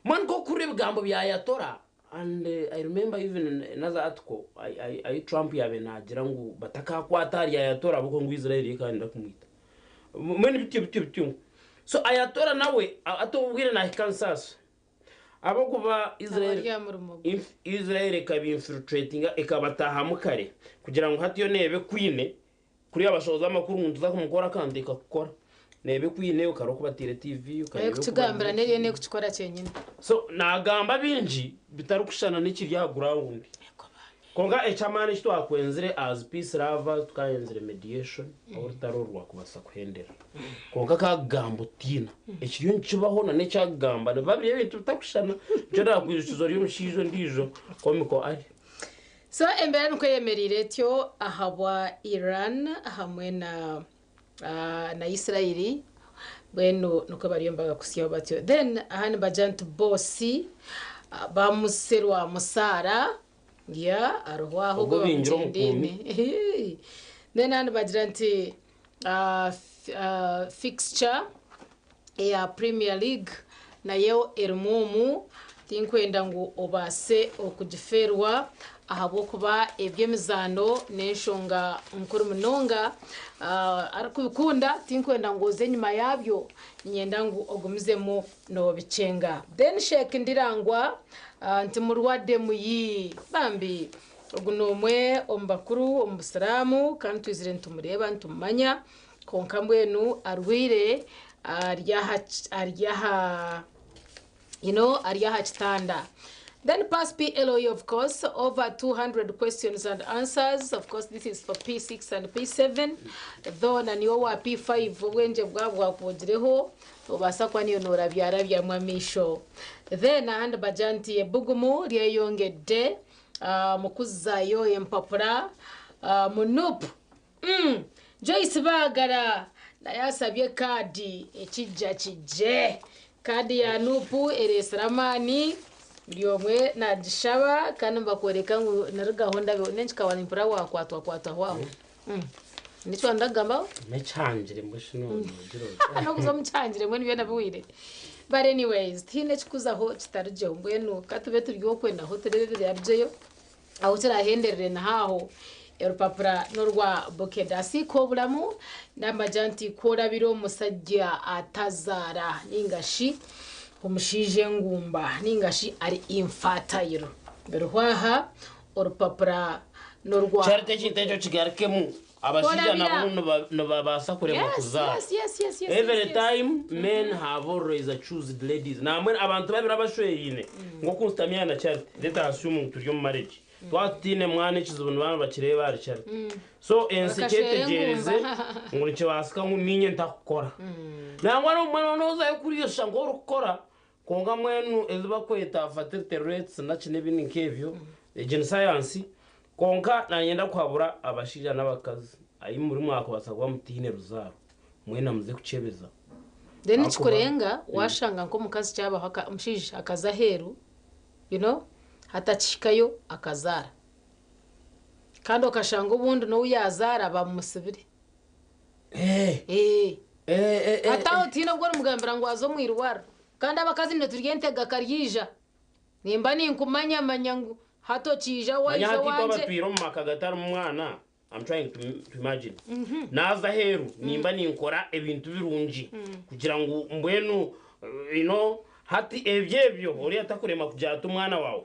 Mbwenu nk'okuhurira ebigambo bya Ayatollah and I remember even another article ahi Trump yaabaire naagira ngu batakakwata ahari Ayatollah ahabw'okuba ngu Israel yo ekaba neenda kumwita. Mbwenu bityo bityo bityo. So Ayatollah nawe hati obwire naahika Nsaasi ahabw'okuba Israel Aba ari aha murimo gwe. inf- Israel ekaba infiltratinga ekabataahamu kare kugira ngu hati yo neeba ekwine kuriya bashohoza amakuru ngu nituza kumukora akantu ekakukora. Neeba ekwine okareba oku bataire TV, okareeba oku Ekukigambira bagizire n'eriyo n'ekukikora kyenyine. So naagamba bingi bitarikushushana n'ekiri aha ground. Kwonka eky'amaani eki twakwenzire as peace lovers tukayenzire mediation ahu orutaro oru rwakubaasa kuhendera. Kwonka akagamba otiina ekiriyo nikibaho na n'ekyakugamba nibiba biri ebintu bitarikushushana. Nikyo naakwijukiza ori omushaija ondiijo Comical Ali. So embeera nikwo eyemereire etyo ahabwa Iran hamwe na na Israel mbwenu nikwo bariyo nibabakutsyaho batyo. Then aha nibagira nti boss bamuserwa musaara yeah ariho aho Ogwo ogwo bingira bamugyendine. omukuumi. Then aha nibagira nti fixture eya Premier League nayo erimu omu, tinkwenda ngu obaase okugifeerwa ahabw'okuba eby'emizaano n'enshonga nkuru munonga. Arikubikunda tinkwenda ngu oze enyima yaabyo, niinyenda ngu ogumizemu noobikyenga. Then Sheikh Ndirangwa nti murwadde muyi bambi ogu n'omwe omu bakuru omu Busiraamu kandi twizire nitumureeba nitumumanya kwonka mbwenu arwaire ari aha ari aha you know ari aha kitanda. Then pass PLE of course over 200 questions and answers of course this is for P6 and P7 though na niwe wa P5 obwengye bwaba bwakwogireho nobaasa kuba niyo norabyarabyamu amaisho. Then ahandi bagira nti ebugumu ryeyongedde mu kuzayo empapura mu NUP. Joyce Bagara naye asabye kaadi ekijja kijje. Kaadi ya NUP ereetsire amaani buri omwe nagishaba kandi nibakworeka ngu nari gahunda n'enki kawanimpura wakwatwa kwatwaho aho. Nikyo wandikugambaho? N'ekihangire mbwenu shi noogira oti. N'okuza omu kihangire mbwenu byona bihweire. But anyways, tihaine ekikuzaho kitarugyeho mbwenu ka tube turi okwe naho tureebe ebirarugyeyo. Ahu kirahenderere niho aho orupapura n'orwa Bukeda. Asiika oburamu namagira nti ku orabire omu musajja atazaara ninga shi omushaija engumba ninga shi ari infertile. Biriho aha orupapura n'orwa Charity ekintu ekyo kigarukemu. Abashaija Orabira. nabo nibabaasa kuremwa Yes, kuzaara. yes, yes, yes, yes, Every yes, yes. time men have always accused ladies. Namwe abantu babiri abashwereine nk'oku nsitamya na Charity. Let us assume ngu turi omu marriage. Twaba tutaine mwana ekizibu nibaba nibakireeba ahari Charity. So ensi Bakashwera kyetegyereze engumba. ngu nikibaasika ngu niinye ntakukora. Nangwa n'omwana noozayo kuriya oshusha nk'orikukora kwonka mbwenu ezi bakweta fertility rates naki n'ebindi nk'ebyo egi ni sayansi kwonka nanyenda kuhabura abashaija n'abakazi ahi muri mwakubaasa kuba mutaine ruzaaro mwena muze kukyebeza. Then Ahakuba nikikurenga washanga nk'omukazi kyabaho omushaija akaza aheeru you know hatakihikayo akazaara kandi okashanga obundi n'ou yaazaara bamumusibire. Eh. Hati aho tihaine obu orimugambira ngu aze omu irwariro. Kandi abakazi niitwe turi entega karyaija. Nimba ninkumanya manya ngu hati okiija Manya waija hati itwe owangye. abatwire omu maka gatarimu mwana, I'm trying to, to imagine. Naaza aheeru nimba ninkora ebintu birungi kugira ngu mbwenu you know, hati ebyo ebyo oriya takurema kugira ati omwana waawe.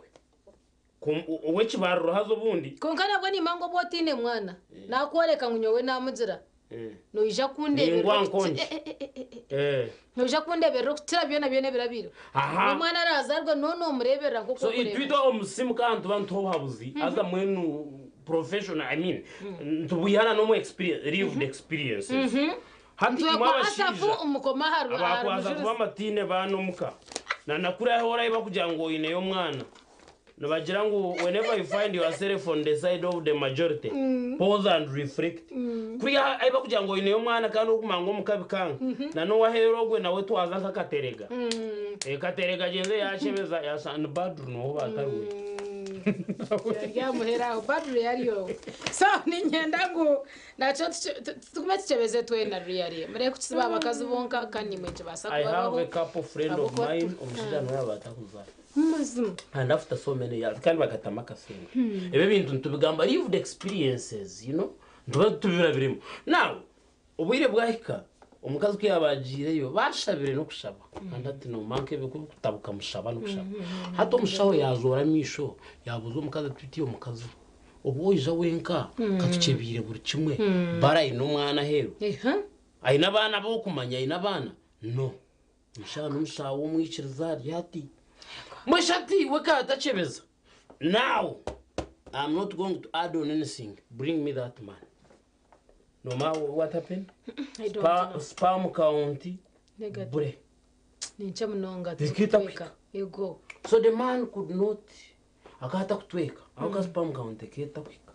Ow'ekibariro haza obundi. Kwonka nabwo nimba ngu obu otaine mwana, naakworeka ngu nyowe naamugira, noija kundeeberera Ningwa okukira nkongi. Noija kundeeberera okukira byona byona ebirabaireho. N'omwana araazaarwe nooba noomureeberera nk'oku So orikureeba. itwe omu simu kandi nituba nituha obuhabuzi haza mbwenu professional, I mean, nitubwihana n'omu experience, lived experiences. Hati Nitwe imwe kwa abashaija Asafu omukoma aha ahari abakwaza kuba Mujurizi. amatiine baana omuka na na kuriya ahu oraiba kugira ngu oineyo omwana nibagira ngu whenever you find yourself on the side of the majority pause and reflect. Kuriya ahu bakugira ngu oineyo omwana kandi orikumanya ngu omuka bikanga na n'owaheeru ogwe nawe twaza nk'akaterega. Katerega agyenze yakyebeza yashanga ni Badru niwe ou batariwe. Ryamuhera aho Badru yari owe. So niinyenda ngu nakyo tugume tukyebeze twena really. Mureke kukisiba abakazi bonka kandi naimwe nikibaasa I have kubabaho. a couple friend of Ahabw'okuba mine tu- omushaija niwe yaaba atakuzaara. Mazima. And after so many years kandi bakatamu akasente. Ebi ebintu nitubigamba lived experiences you know nituba tubirabiremu. Now obwire bwahika omukazi ku yaaba agiireyo bashabire n'okushaba kandi hati noomanya nk'ebi ku birikutabuka mushaba n'okushaba. Hati omushaho yaazoora amaisho yaabuuza omukazi ati beitu iwe mukazi we obu waija wenka katukyebiire buri kimwe bara aine omwana aheeru? Aine abaana ab'okumanya aine abaana? No. Omushaho n'omushaho w'omwikiriza ari ati, Mwesha ati, we ka atakyebeza. Now, I'm not going to add on anything. Bring me that man. Noomanya what happened? I don't know. Sperm count Negative. bure. Ni nkye munonga Zikita tikutweka. Ego. So the man could not, akaba atakutweka. Aho ka sperm count ketakuhika.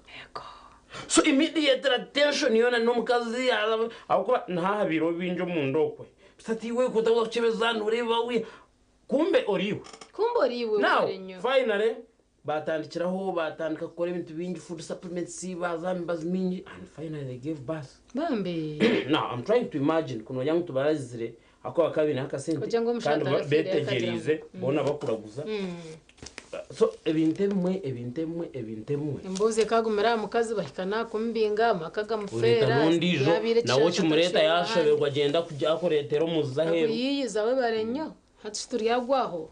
So immediately attention yoona n'omukazi ahabw'okuba niho habaire bingi omunda okwe. Busa ati iwe kutakuza kukyebeza noreeba we kumbe ori iwe. Kumbe ori iwe Now webare nnyo. finally batandikiraho batandika kukora ebintu bingi food supplements baza emibazi mingi and finally they gave birth. Bambi. Now I'm trying to imagine kunogira ngu tubarazire ahakuba bakaba baineho akasente Kugira ngu omushaija kandi arafiire akagira ngu. betegyereize boona bakuraguza. So ebintu ebimwe ebintu ebimwe ebintu ebimwe. Emboozi ekagumira aha mukazi bahika nakumubinga amaka Oreeta gamufeera n'ondiijo yabaire nawe ekishasha okimureeta atakishobora yaashoberwa agyenda kugya akureetera omuzizi aheeru. Akuyiiyiza webare nnyo hati shi turyagwaho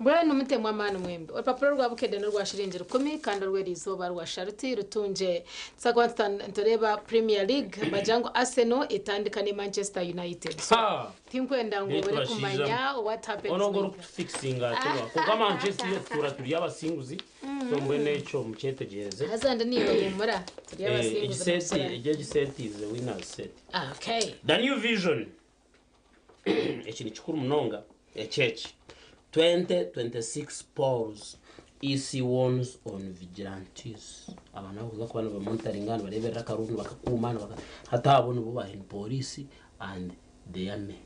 Mbwenu mutemu amaani mwembi. Orupapura rwa Bukedde n'orwa shiringi rukumi kandi orw'eriizooba rwa Sharuti Rutungye. Tuza kuba nitureeba Premier League bagira ngu Arsenal etandika ne Manchester United. So Ha! tinkwenda ngu Beitu obure bashaija kumanya what happens Ono ogwo with orikutufikisinga atemwa. Kwonka Manchester yo tutuura turi abasinguzi. So mbwenu ekyo mukyetegyereze. Haza ndi niiwe humura. Turi abasinguzi Egiseti, n'okusura. egyo egiseti is a winner's set. Okay. The new vision. Eki ni kikuru munonga. Eki eki. 2026 polls EC warns on vigilantes. Abantu abakuza kuba nibamonitoringa nibareeberera akaruru nibakakuuma nibaka hati abo nibo ba in police and the army.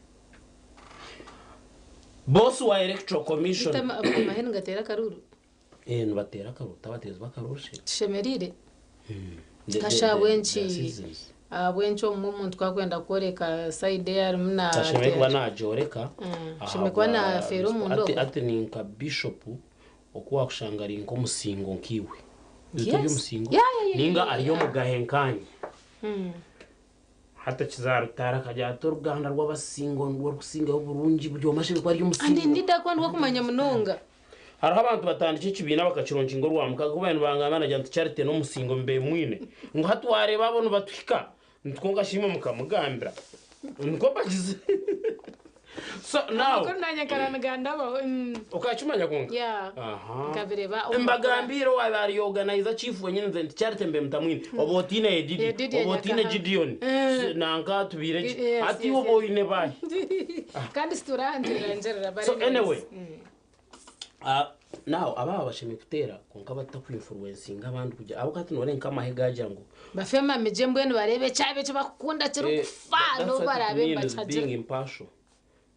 Boss wa Electoral Commission. Beitu amahe nigateera akaruru? Eh, nibateera akaruru, tabateezi b'akaruru shi. Tushemereire. Kasha They are ahabw'enki citizens. ahabw'enki obumwe omuntu ku arikwenda kworeka sayidi ei arimu na Ashemereire kuba nagyoreka Ashemereire kuba nafeera omunda ati okwo. ati ni nka bishopu oku wakushanga ari nk'omusingo nk'iwe. Itwe Yes. omusingo Yeah, ninga yeah, ari yeah. omugahe nkanye. Hati kizarutaara akagira ati oruganda rw'abasingo nirwo rukusingayo oburungi buri omwe ashemereire kuba ari Andi omusingo. ndida kuba ndwakumanya munonga. Hariho abantu batandika ekibiina bakakironkinga orwamukaaga ku baabaire nibangamba nagira nti Charity n'omusingo mbe mwine ngu hati waareeba abo nibatuhika nti kwonka shi imwe mukamugambira nikwo mbagize so now Amakuru nanye nkara nigandabaho. Okakimanya kwonka? Yeah. Aha. Nkabireba. Mbagambiire owaaba ari organizer chief wenyini nze nti Charity mbe mutamwine oba otiine Edidi Edidi oba otiine Nyakaha. Gideon Eh. nanka tubiire gye Yes, hati yes, iwe oba yes. oine baahi? Kandi siturandirangirira but So anyways. anyway, now abaaba bashemereire kuteera kwonka batakwinfluencinga abandi kugira ahabw'okuba hati nooreeba nk'amahe gaagira ngu Bafe mamigye mbwenu bareebe ekyaba eki bakukunda kirikufa Eh, n'obu that's what it baraabe means being nibakihagira. impartial.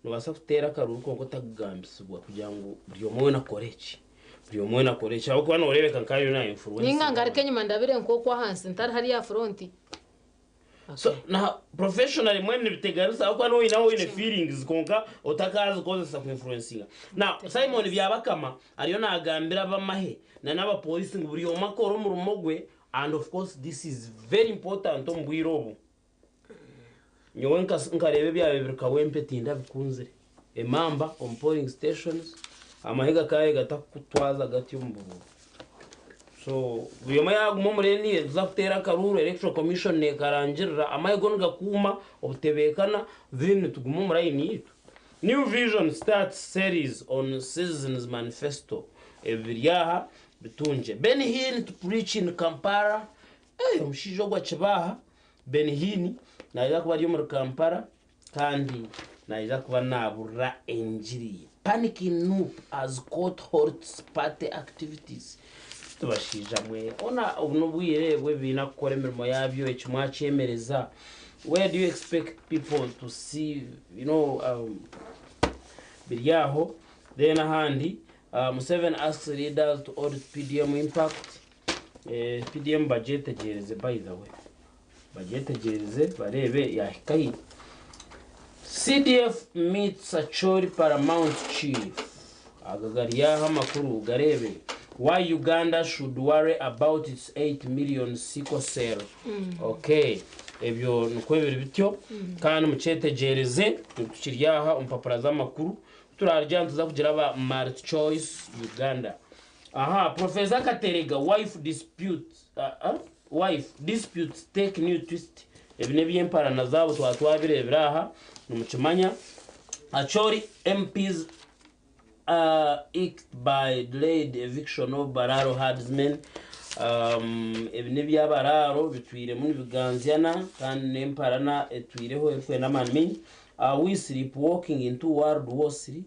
Noobaasa kuteera akaruru kwonka otakugambisibwa kugira ngu buri omwe weena akore eki, buri omwe weena akore eki ahabw'okuba nooreebeka nk'ariyo na influencinga Ninga abantu. ngaruke enyima ndabire nk'oku ahansi ntari hariya front. So na professionally mbwenu nibiteganisa ahabw'okuba n'oine ahu oine feelings kwonka otakazikozesa ku influencinga. Now Simon Byabakama ariyo nagambira ab'amahe na n'abapolisi ngu buri omwe akore omurimo gwe and of course this is very important omu bwire obu. Nyowe nkareeba ebyabaire biri Kawempe tindabikunzire. Emamba omu polling stations, amahe gakaabaire gatakutwaza gatyo omu buruuru. So buri omwe yaaguma omuri eniire nituza kuteera akaruuru, Electoral Commission neekarangirira, amahe go nigakuuma obutebeekana then nituguma omu layini yaitu. New Vision starts series on Citizens Manifesto, ebi biri aha bitungye. Benny Hinn to preach in Kampala, eh omushaija ogu akibaaha, Benny Hinn naija kuba ari omuri Kampala kandi naija kuba naaburira engiri. Panic in Nup as court halts party activities. Bashaija mwe, hoona obu n'obwire bw'ebibiina kukora emirimo yaabyo, eki mwakyemereza. Where do you expect people to see, you know, um, biri aho. Then ahandi, Museveni asks leaders to audit PDM impact. Eh, PDM bagyetegyereze by the way. Bagyetegyereze bareebe yahika hi. CDF meets Acholi Paramount Chief. Aga gari aho amakuru gareebe. Why Uganda should worry about its 8 million sickle cell. Okay. Ebyo nikwo biri bityo kandi mukyetegyereze ngu tukiri aha omu mpapura z'amakuru. Ku turaarugye aha nituza kugira aba MultiChoice Uganda. Aha, Professor Katerega wife dispute wife disputes take new twist Ebi n'eby'emparana zaabo twaba twabireebire aha nimukimanya. Acholi MPs are irked by delayed eviction of Baraaro herdsmen Ebi n'eby'abaraaro bitwiremu nibiganzyana kandi n'emparana etwireho erikwenda amaani maingi. Are we sleepwalking into World War Three?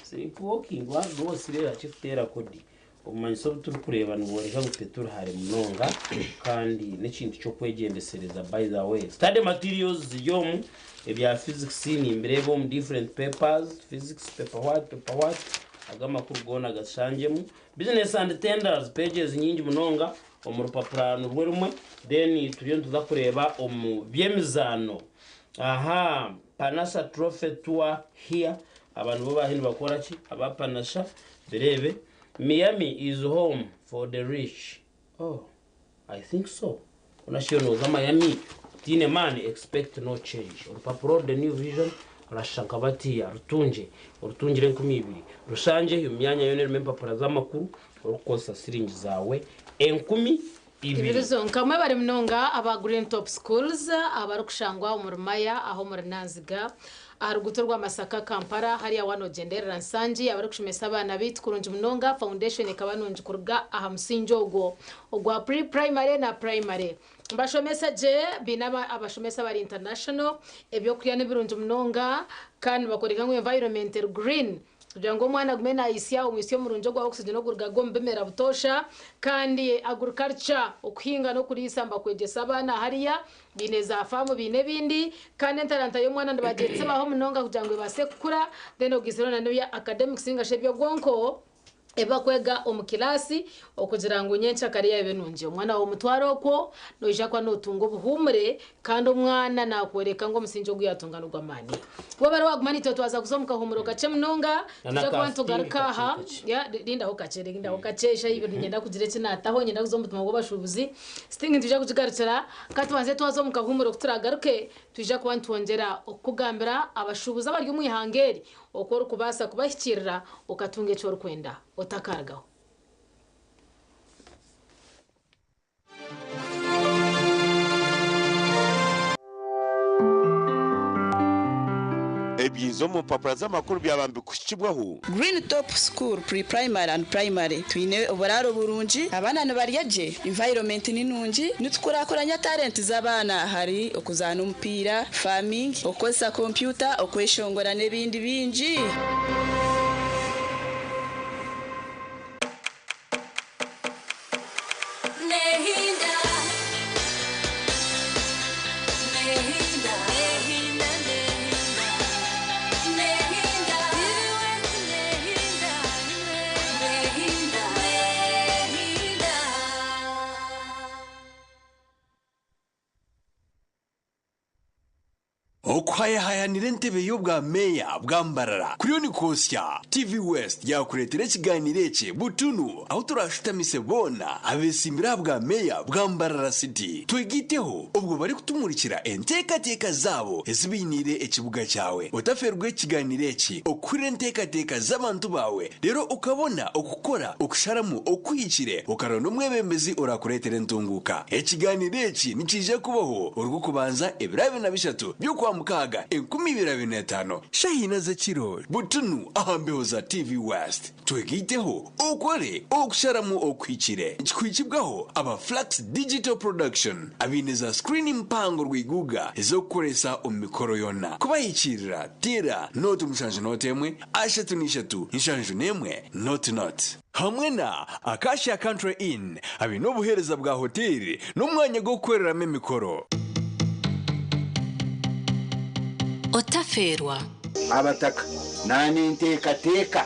Sleepwalking World War Three erahakye kuteera kodi. Obumanyiso obu turikureeba nibworeka ngu tituri hare munonga kandi n'ekintu ky'okwegyendesereza by the way. Study materials ziri omu, ebya physics nimbireeba omu different papers, physics paper what, paper what, ago amakuru goona gashangyemu. Business and tenders pages nyingi munonga omu rupapura nirwo rumwe then turiyo nituza kureeba omu by'emizaano. Aha Panasha Trophy Tour here, aba nibo baahi nibakora ki aba Panasha bireebe. Miami is home for the rich oh I think so hoona shi nooza Miami otaine maani expect no change orupapura oru the new vision rurashusha nka batiya rutungye orutungire 2000 rushangye omu myanya yoona erimu empapura z'amakuru orikukozesa siringi zaawe 2000. Ibiri zonka mwebare munonga aba Green Top Schools abarikushangwa omuri Maya aho omuri Nanziga aha ruguuto rwa Masaka Kampala hariya waaba nogyenderera Nsangi abarikushomesa abaana baitu kurungi munonga foundation ekaba nungi kuruga aha musingi ogwo ogwa pre primary na primary Nibashomesa gye baine abashomesa abari international ebyokurya nibirungi munonga kandi nibakoreka ngu environment eri green Kugira ngu omwana agume naayitsya omwitsyo murungi ogwa oxygen ogurugaga omu bimera butoosha. Kandi agriculture, okuhinga n'okuriisa nibakwegyesa abaana hariya, baine za faamu baine ebindi. Kandi entaranta y'omwana nibagyetsibaho munonga kugira ngu ebaase kukura then ogaitseho na n'ebya academics ninga shi eby'obwonko ebi bakwega omu kilaasi okugira ngu nyenkyakare yaaba ebe nungi. Omwana waawe omutware okwo, noija kuba nootunga obuhuumure kandi omwana naakworeka ngu omusingye ogu yaatunga n'ogw'amaani. Waaba ori waaguma naitwe twaza kuza omu kahuumuro kakye munonga, twija kuba nitugaruka aha. Rindaho kakye, rindaho kakye, eshaaha ibiri niinyenda kugira eki naataho, niinyenda kuza omu butumwa bw'abashuubuzi. Sitingi nitwija kugigarukira, ka tubanze twaza omu kahuumuro ku turaagaruke, twija kuba nitwongyera okukugambira abashuubuzi abari omu ihanga eri. Oku orikubaasa kubahikiirira okatunga eki orikwenda otakarugaho. Ebyiza omu mpapura z'amakuru byaba nibikuhikibwaho. Green Top School Pre-Primary and Primary twine oburaaro burungi, abaana nibarya gye, environment ni nungi, nitukurakuranya talent z'abaana ahari okuzaana omupiira, farming, okukozesa kompyuta, okweshongora n'ebindi bingi. Okuhayahayanira entebe y'obwa meeya bwa Mbarara kuriyo nikwosya, TV West yaakureetera ekigaaniiro eki butunu ahu turaashutamise boona abeesimbire aha bwa meeya bwa Mbarara City twegaiteho obwo barikutumurikira enteekateeka zaabo ezi bainiire ekibuga kyawe. Otafeerwa ekigaaniiro eki okuhurira enteekateeka z'abantu baawe reero okabona okukora okusharamu okuhikire okaronda omwebembezi oraakureetera entunguuka. Ekigaaniiro eki nikiija kubaho Orwokubanza ebiro 23 by'Okwamukaaga 2025, shaaha ina z'ekiro, butunu aha mbeho za TV West. Twegaiteho okore okusharamu okuhikire. Nikikuhikibwaho aba Flux Digital Production abaine za screen mpango rwiguga ez'okukoresa omu mikoro yoona. Kubahikiirira teera nooti mushanju nooti emwe 33 71 00. Hamwe na Acacia Country Inn abaine obuheereza bwa hoteeri n'omwanya gw'okukoreramu emikoro. Otafeerwa. Abataka, Naanenteekateeka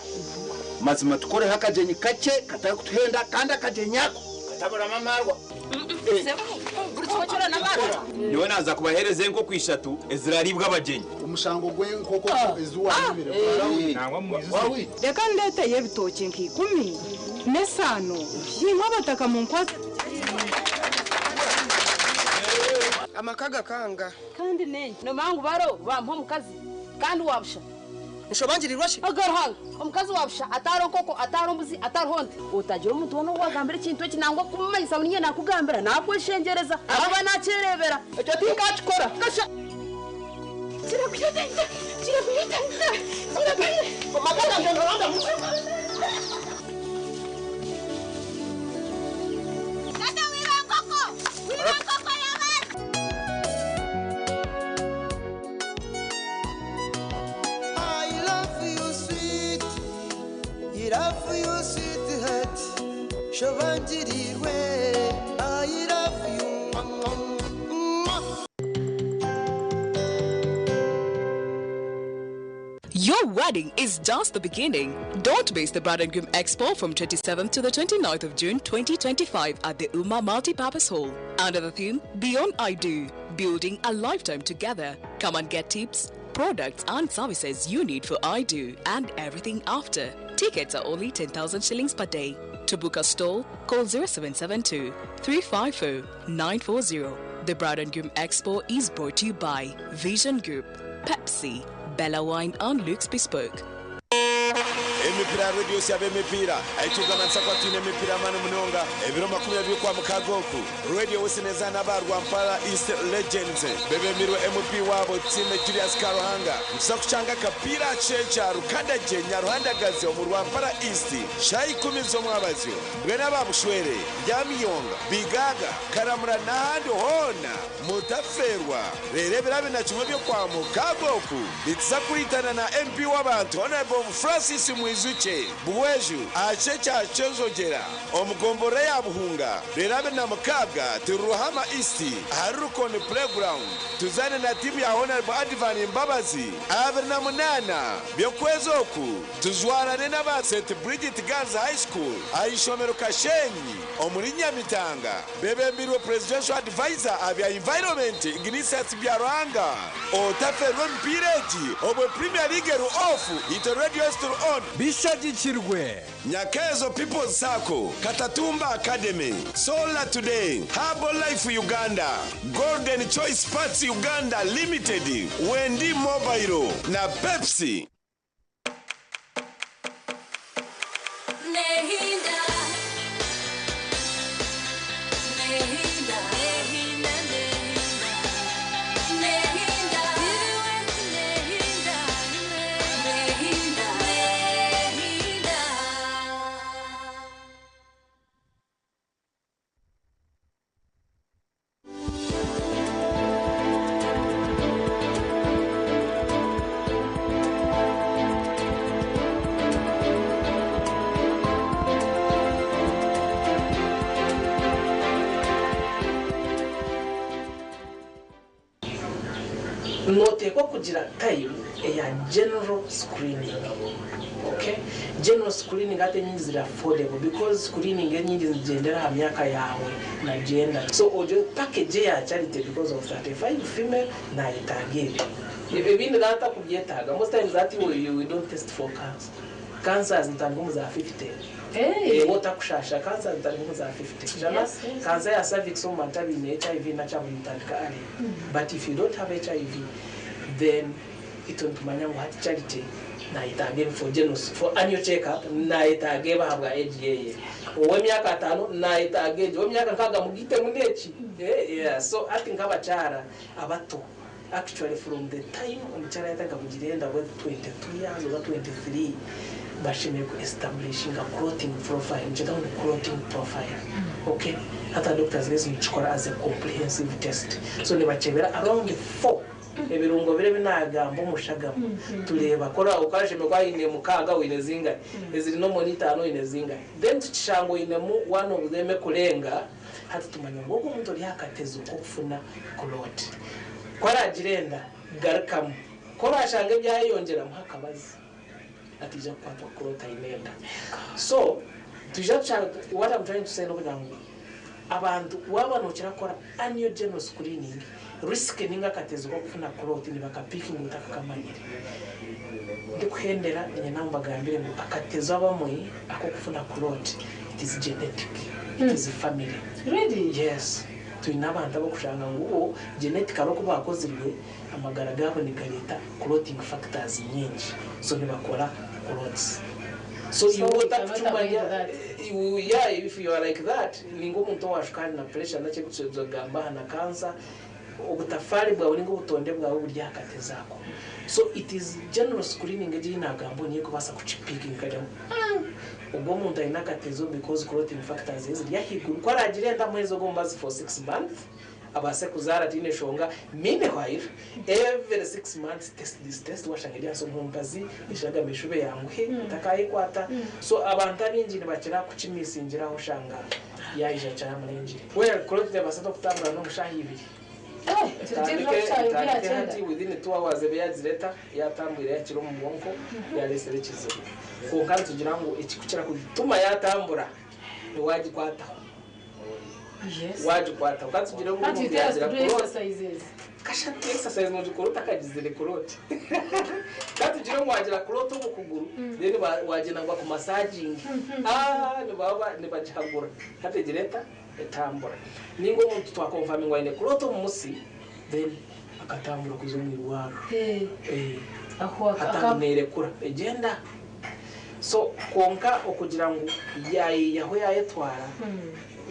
mazima tukoreho akagyenyi kakye katarikutuhenda kandi akagyenyi ako kataburamu amaarwa. Nyowe naaza kubaheereza enkoko ishatu eziraariibwe abagyenyi. Omushango gw'enkoko ezi waayibire gwarawita. Reka ndeeteyo ebitookye nka ikumi n'esaano, imwe abataka munkwatse tugye. Amaka gakanga. Kandi n'enki nomanya ngu baro bampa omukazi kandi wa busha. Nshobangirirwa shi? Aga Ruhanga, omukazi wa busha atariho nkoko, atariho mbuzi, atariho nte. Otagira omuntu weena ou waagambira ekintu eki nangwa kumumanyisa ngu niinye naakugambira, naakweshengyereza ahakuba naakyereebera. Ekyo tinkakikora. Kasha. Tata wiba enkoko! Wiba enkoko y'abandi! I love you sweet, I love you sweetheart, Shobangirirwe, I love you. Mwah. Your wedding is just the beginning. Don't miss the Bride and Groom Expo from 27th to the 29th of June 2025 at the Uma Multipurpose Hall. Under the theme Beyond I Do, Building a Lifetime Together. Come and get tips, products and services you need for I Do and everything after. Tickets are only 10,000 shillings per day. To book a stall, call 0772 350 940. The Bride and Groom Expo is brought to you by Vision Group, Pepsi, Bella Wine and Luke's Bespoke. Emipiira ya Radio Syaba Emipiira ahi turikugamanyisa kuba twine emipiira y'amaani munonga ebiro 20 by'Okwamukaaga oku. Radio West nezaana aba Rwampara East Legends bebemirwe MP waabo Tisiime Julius Karuhanga. Nituza kushanga akapiira aha kishengye kya Rukandagye Nyaruhandagazi omu Rwampara East shaaha ikumi z'omwabazyo. Mbwenu aba Bushwere, Ryamiyonga, Bigaaga, Karamura n'ahandi hoona mutafeerwa. Reero ebiro 21 by'Okwamukaaga oku nituza kwitana na MP w'abantu Hon. Francis Mwijukye Buhweju aha kishengye kya Kyenjogyera omu gomborora ya Buhunga. Reero 26 turi Ruhama East ahari Rukoni Playground tuzaane na tiimu ya Hon. Advan Mbabazi. 28 by'okwezi oku tujwarane n'aba St Bridget Girls High School aha ishomero Kashenyi omuri Nyamitanga bebembirwe Presidential Advisor aha bya Environment Ignatius Byaruhanga. Otaferwa emipiira egi obwe Premier League eri off itwe Radio West turi on. Bishagikirwe. Nyakeezo People's Sacco, Katatumba Academy, Solar Today, Herbal Life Uganda, Golden Choice Parts Uganda Limited, Wendi Mobile na Pepsi. Noteekwa kugira time eya general screening. Okay? General screening hati enyingi ziri affordable because screening enyingi nizigyendera aha myaka yaawe na gender. So ogire package eya charity because of 35 female nayetaaga ebi. Ebindi natakubyetaaga. Most times hati we don't test for cancer. Cancers nitandika omu za 50. Hey. Eh, otakushasha cancer nitandika omu za 50. Jana Yes, yes. cancer ya cervix omu bantu abaine HIV nakyaburi nitandika early. But if you don't have HIV then itwe nitumanya ngu hati charity nayetaaga ebi for general for annual check up nayetaaga ebi ahabwa age yeye. Ow'emyaka 50 nayetaaga egi, ow'emyaka 60 mugiitemu n'eki. Eh, yeah. So hati nk'abakyara abato actually from the time omukyara yatandika kugira enda oba 22 years oba 23 bashemereire ku establishinga clotting profile, nikyeta ngu ni clotting profile. Okay? Hati doctors lezi nikikora as a comprehensive test. So nibakyebera around 4 ebirungo bire binagamba omushagama tureeba kora okasheme kwa ine 6 oine zingahi eziri no 5 oine zingahi then tukishanga oinemu one of them ekurenga hati tumanya ngu ogu omuntu ori akatezo k'okufuna clot kwaragira enda garukamu korashanga ebyayeyongyeramu hakabazi atija kukwatwa clot aine enda. So tuija tushanga what I'm trying to say n'okugira ngu abantu waba nokira kukora annual general screening risk ninga akatezo k'okufuna clot nibakapikinga otakakamanyire. Ndikuhendera niinyenda ngu mbagambire ngu akatezo abamwe ak'okufuna clot it is genetic, it is family. Really? Yes. Twine abantu abakushanga ngu bo genetically oku bakozirwe amagara gaabo nigareeta clotting factors nyingi so nibakora clots. So So iwe we cannot otakucumanya avoid that. Yeah, if you are like that ninga omuntu owashukari na pressure nakyo aha na cancer obutafari bwawe ninga obutonde bwawe buri aha ako. So it is general screening egi nagamba niyo ekubaasa kukipikinga ikagira ngu ogwo omuntu aine akatezo because clotting factors eziri ahaiguru ku aragira enda amuheeze ogwo omubazi for 6 months abaase kuzaara tihaine nshonga. Meanwhile every 6 months test this test washanga eri ahansi omu mbazi eshagama eshube yanguhe etakayekwata. So abantu abaingi nibakira kukimisingiraho oshanga yaija kyamurengire. Well, clot nebaasa n'okutambura n'omu shaaha 2. Etandike hati within 2 hours ebe yagireta yatambwire yakira omu bwonko yaresire ekizibu. Kwonka nitugira ngu ekikukira kutuma yatambura niwagikwataho. Wagikwataho kandi tugire ngu Hati you omuntu tell us yagira to do clot. exercises. Kasha exercise nogikora otakagizire clot. Kandi tugire ngu wagira clot omu kuguru then wagyenda ngu bakumassaging. Ah, nibaba nibagihagura hati egireta etambura. Ninga omuntu twakonfaminga aine clot omu musi then akatambura kuza omu irwariro. Aho Hatanerekura egyenda. So kwonka okugira ngu yayiyaho yayetwara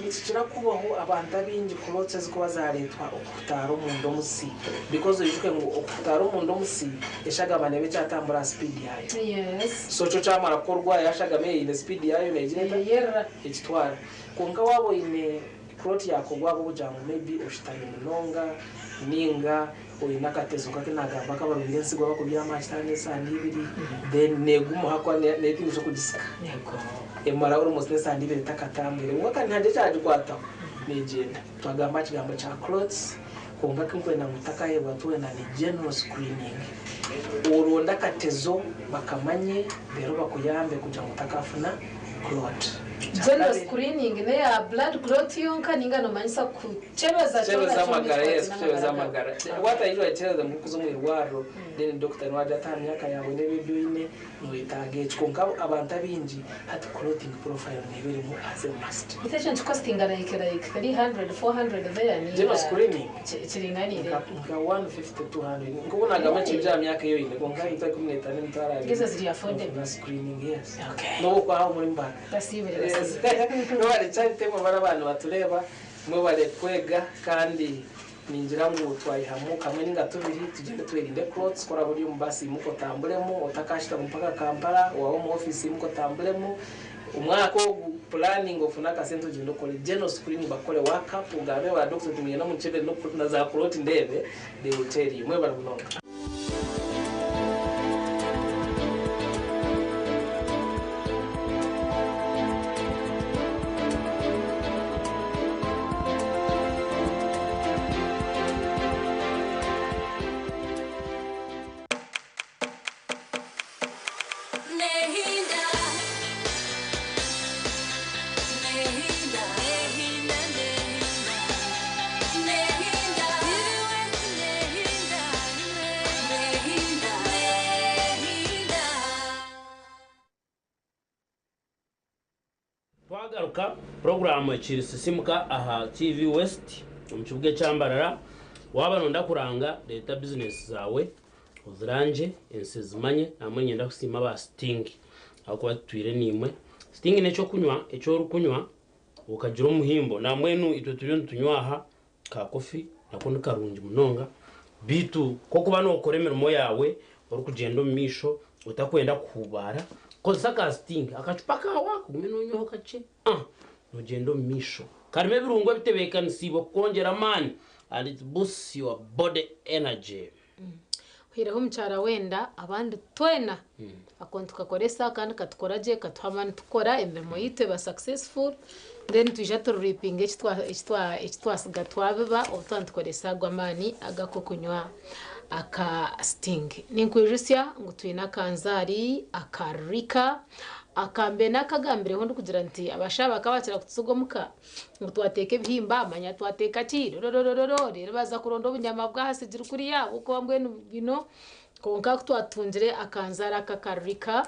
nikikira kubaho abantu abaingi clots ezikuba zareetwa okutaara omunda omusi because oijuke ngu okutaara omunda omusi eshagama neba ekyatambura aha speed yayo. Yes. So kyo kyamara kukorwa yashagama eine speed yayo negira ekitwara. Kwonka waba oine clot yakorwa ahabw'okugira ngu maybe oshutami munonga ninga oine akatezo kake nagamba kabarwire ensigo bakubyama aha kitanda esande 2 then negumaho ahakuba netinisa okugisika. Emara almost n'esande 2 etakatambwire kwonka kandi hangye ekyagikwataho negyenda. Twagamba aha kigambo kya clots kwonka kinkwenda ngu tutakahebwa twena ni general screening. Oronde akatezo bakamanye reero bakuyambe kugira ngu otakafuna clot. General screening neya blood clot yonka ninga nomanyisa kukyebeza kyona Kukyebeza kyona amagara, yes, ekikwatine kukyebeza amagara. amagara. What I usually tell them kuza omu irwariro then doctor niwe agira ati aha myaka yaawe n'ebi oine noyetaaga eki. Kwonka abantu abaingi hati clotting profile neeba erimu as a must. Ite ekyo nikikostinga like 300 400 there ninga General screening kiringanire. Nka 150 200 nkoku nagamba ekyo aha myaka eyo oine kwonka emitwaro 15 emitwaro 20. Ezo ziri affordable. Na screening, yes. Okay. N'obu okwaha omuri mbara. Basiibire, Yes. basiibire. Mwebale Charity, mwebale abantu batureeba, mwebale kwega kandi ningira ngu twayihamu kamwe ninga tubiri tugyende twerinde clots koraba ori omu basi imuka otambulemu otakashitama mpaka Kampala waba omu office imuka otambulemu omwaka ogu planning ofune akasente ogyende okore general screening bakukore work up ogambe ba doctor oti niinyenda munkyebere na za clot ndeebe they will tell you. Mwebale munonga. Twagaruka puroguraamu ekiri Sisimuka aha TV West omu kibuga ekya Mbarara. Waaba nooyenda kuranga, reeta bizinesi zaawe ozirangye ensi ezimanye. Nambwenu niinyenda kusiima aba Sting ahabw'okuba tutwire naimwe. Sting n'eky'okunywa eki orikunywa okagira omuhimbo. Nambwenu itwe turiyo nitunywa aha ka kofi nako ni karungi munonga beitu ku orikuba nookora emirimo yaawe orikugyenda omu maisho otakwenda kuhuubaara, kozesa ka Sting akacupa kaawe ako ogume noonywaho kakye noogyenda omu maisho. Karimu ebirungo ebitebeekanisiibwe kukwongyera amaani and it boosts your body energy. Oihireho omukyara wenda abandi twena ako nitukakoresa kandi katukora gye katuha amaani tukora emirimo yaitu eba successful then twija turipinga eki twasiga twabiba obu twaba nitukoresa ago amaani ago ak'okunywa aka sting. Ninkwijutsya ngu twine akanzaari aka Rika aka mbwenu akagambireho ndikugira nti abashaho bakaba bakira kututsiga omuka ngu twateeka ebihimba manya twateeka ki rororororo reero baaza kuronda obunyama bwahasigire kuriya ahabw'okuba mbwenu you know kwonka ku twatungire akanzaari aka akarurika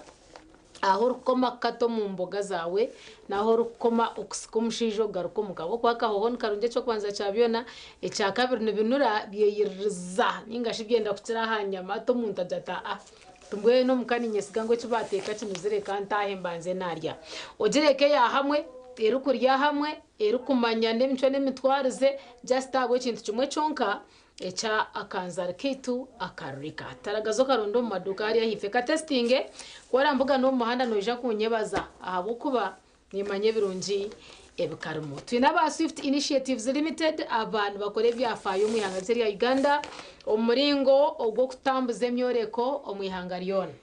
ahu orikukoma kukata omu mboga zaawe n'ahu orikukoma okusika omushaija okugaruka omuka ahabw'okuba akahooho nikarungi eky'okubanza kya byona ekyakabiri nibinura byeyiririza ninga shi byenda kukira aha nyama hati omuntu agira ati aa Mbwenu omuka ninyesiga ngu eki baateeka kinuzire ka ntaahe mbanze naarya. Ogire eka eya hamwe, erikurya hamwe, erikumanya n'emicwe n'emitwarize just ahabw'ekintu kimwe kyonka ekya akanzari kaitu akarurika. Taragaza okaronda omu maduuka hariya ahaifo. Katesitinge, ku orambugana omu muhanda noija kunyebaza ahabw'okuba Nimanya ebirungi ebikarimu. Twine aba Swift Initiatives Limited aba nibakora ebyafaayo omu ihanga ryitu erya Uganda omu muringo ogw'okutambuza emyoreko omu ihanga ryona.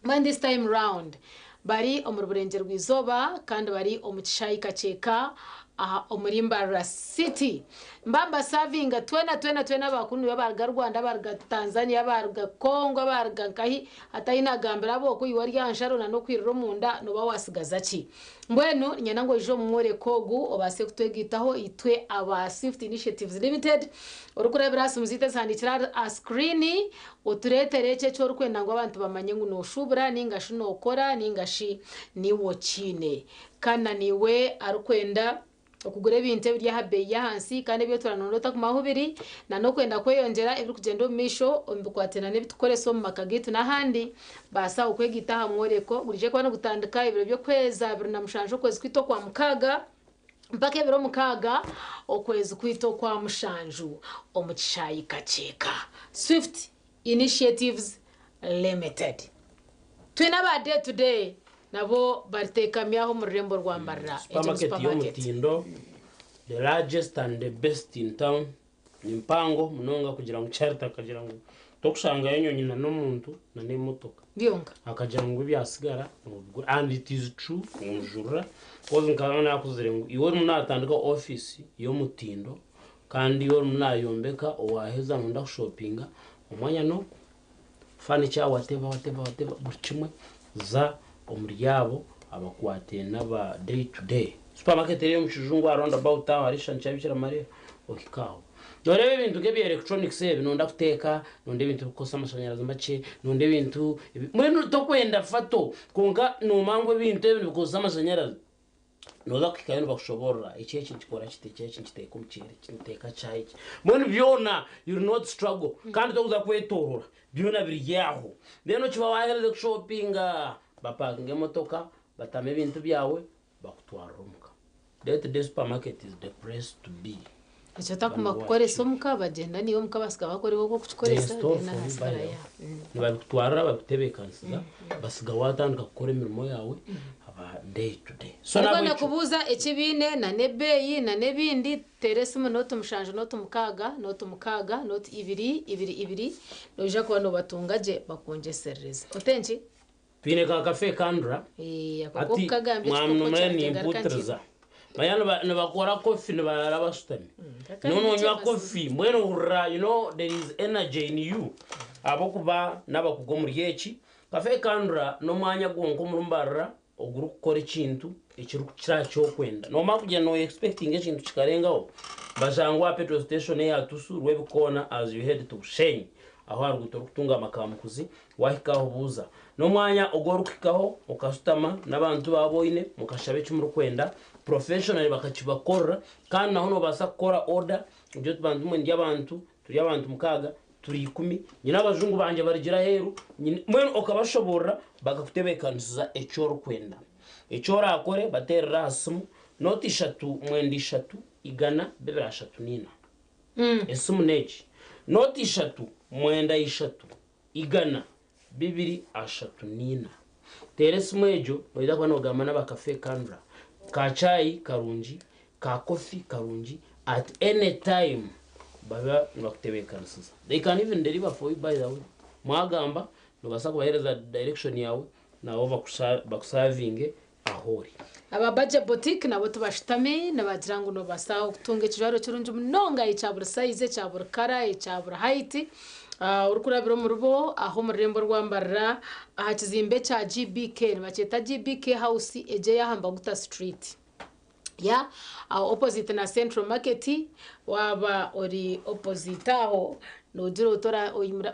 Mbwenu this time round bari omuri Burengyerwa Izooba kandi bari omu kishaayi Kakyeka aha omuri Mbarara City. Mba mbasavinga twena twena twena abakunu abaruga Rwanda abaruga Tanzania abaruga Congo abaruga nkahi Hati ahi naagambira abo ku iwe ori aha nsharo na n'okwirira omunda nooba waasigaza ki? Mbwenu niinyenda ngu oije omu mworeko ogu obaase kutwegaitaho itwe aba Swift Initiatives Limited orikurabira aha simu zaitu ezihandiikire aha sikuriini otureetere ekyo eki orikwenda ngu abantu bamanye ngu nooshuubura nainga shi nookora nainga shi niiwe okiine. Kandi na naiwe arikwenda Okugura ebintu ebiri aha beeyi y'ahansi kandi ebi oturanonda otakuma ahu biri, na n'okwenda kweyongyera ebirikugyenda omu maisho omu bikwatiraine n'ebitukukoresa omu maka gaitu n'ahandi, baasa okwegaita aha mworeko guriije kuba nigutandika ebiro by'okwezi 27 okwezi kwaitu okwa mukaaga mpaka ebiro 6 okwezi kwaitu okwa mushanju omu kishaayi Kakyeka. Swift Initiatives Limited. Twine aba Day to Day nabo bariteekami aho omu rurembo rwa Mbarara. Egyo ni Supermarket supermarket. y'omutindo, the largest and the best in town, ni mpango munonga kugira ngu Charity akagira ngu tokushangayo enyonyi na n'omuntu na n'emotoka. Byonka. Akagira ngu ebyasigara nobigura and it is true ninjurira coz nkaba nakuzire ngu iwe orimu natandika office y'omutindo Kandi iwe orimu nayombeka owaheza noyenda kushopinga omwanya nogu furniture whatever whatever whatever buri kimwe za omuri abo abakwataine naba day to day. Supermarket eri omu kijungu aha round about aho ahari ekishushani kya Bikira Maria ohike aho. Noreeba ebintu nk'ebya electronics ebi noyenda kuteeka, noyenda ebintu ebirikukozesa amashanyarazi makye, noyenda ebintu mbwenu tokwenda fato kwonka nomanya ngu ebintu ebi nibikozesa amashanyarazi. Nooza kuhikayo nibakushoboorora eki eki nikikora kiti, eki eki nikiteeka omuceeri, eki nikiteeka chai, eki mbwenu byona you will not struggle kandi torikuza kwetoorora byona biri aho. Then okiba waaherize kushopinga bapakinga emotoka batamu ebintu byawe bakutwarira omuka. Day to day supermarket is the place to be. Ekyo otakuma kukoresa omuka bagyenda naiwe omuka basiga bakora iwe okwokukikoresa then ahasigara ya. Nibabikutwarira babikutebeekanisiza basiga waatandika kukora emirimo yaawe aba day to day. So Orikwenda nahabwekyo kubuuza eki baine na n'ebeeyi na n'ebindi teera esimu 07 06 06 02 22 noija kuba noobatunga gye bakwongyeserereze. Ote nki? Twine ka cafe Kandra Eh, ako hati kokukagamba mwami ekikopo nomanya kyangye ngaruka nimputiriza nki. manya nibakora coffee nibarara bashutami Kaka nyowe nikyo nonywa mazima. coffee mbwenu ohurira you know there is energy in you ahabw'okuba n'abakugu omuri eki. Cafe Kandra n'omwanya gwonka omuri Mbarara ogurikukora ekintu ekirikukira aha ky'okwenda. Noomara kugira no expectinga ekintu kikarengaho bashangwa aha petrol station eya Tusu Rwebikoona as you head to Bushenyi aho aha ruguuto orikutunga Makamukuzi Waahika aho buuza. N'omwanya ogu orikuhikaho okashutama n'abantu baawe oine mukashaba eki murikwenda Professionally bakakibakorera kandi naho nobaasa kukora order ogire oti bantu mwe ndi abantu turi abantu mukaaga turi ikumi nyine abajungu bangye barugire aheeru nyine mbwenu okabashoboorora bakakutebeekanisiza eki orikwenda. Eki oraakore bateerere aha simu nooti ishatu mwenda ishatu igana bibiri ashatu naina. Esimu n'egi nooti ishatu mwenda ishatu igana bibiri ashatu naina. Teera esimu egyo noija kuba noogamba n'aba Cafe Kandra. Ka chai karungi, ka coffee karungi at any time baba nibakutebeekanisiza. They can even deliver for you by the way. Mwagamba nobaasa kubaheereza direction yaawe nabo bakusavinge ahu ori. Aba Budget Boutique nabo tibashutami, nibagira ngu noobaasa kutunga ekijwaro kirungi munonga ekya buri sayizi, ekya buri kara, ekya buri hayiti orikurabira omuribo aha omu rurembo rwa Mbarara aha kizimbe kya GBK, nibakyeta GBK House egyo ey'aha Mbaguta Street. Ya aho opposite na Central Market, waaba ori opposite aho noogira oti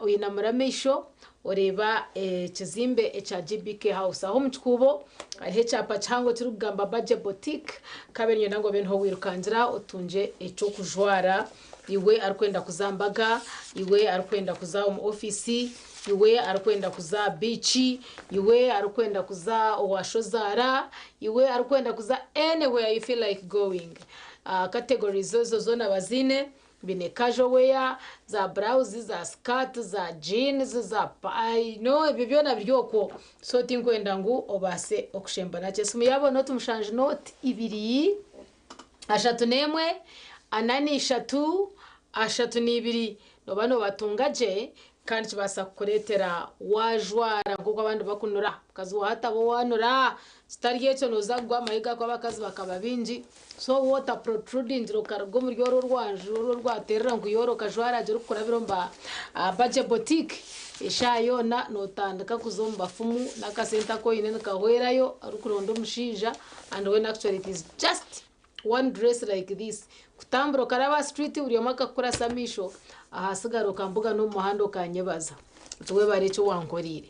oinamura amaisho oreeba ekizimbe ekya GBK House. Aho omu kikuubo hariho ekyapa kihango kirikugamba Bagye Boutique, nkabaire niinyenda ngu obe niho wairukangira otungye eky'okujwara iwe arikwenda kuza aha mbaga, iwe arikwenda kuza omu ofiisi, iwe arikwenda kuza aha biici, iwe arikwenda kuza owa shozaara, iwe arikwenda kuza anywhere you feel like going. Categories ezo zoona baziine. Baine casual wear, za blouse, za skirt, za jeans, za no ebyo byona biri okwo. So tinkwenda ngu obaase okushemba nakyo. Esimu yaabo noti mushanju noti ibiri, ashatu n'emwe, ana n'ishatu, ashatu n'ibiri. Nooba noobatunga gye kandi kibaasa kukureetera waajwara nk'oku abandi bakunura. Omukazi wa hati aba owaanura, kitari ekyo nooza kugwa amahiga ahakuba abakazi bakaba baingi. So waaba otaprotrudingire okaruga omuri oru orwanju oru orwateerera ngu yoora okajwara gye orikukurabira omu ba Bagye Boutique, eshaaha yoona nootandika kuza omu bafumu n'akasente aku oine nikahwerayo orikuronda omushaija and when actually it is just one dress like this. Kutambura okaraba aha street buri omwe akakukurasa amaisho, ahasigara okambuga n'omu muhanda okanyebaza oti webare eki wankoreire.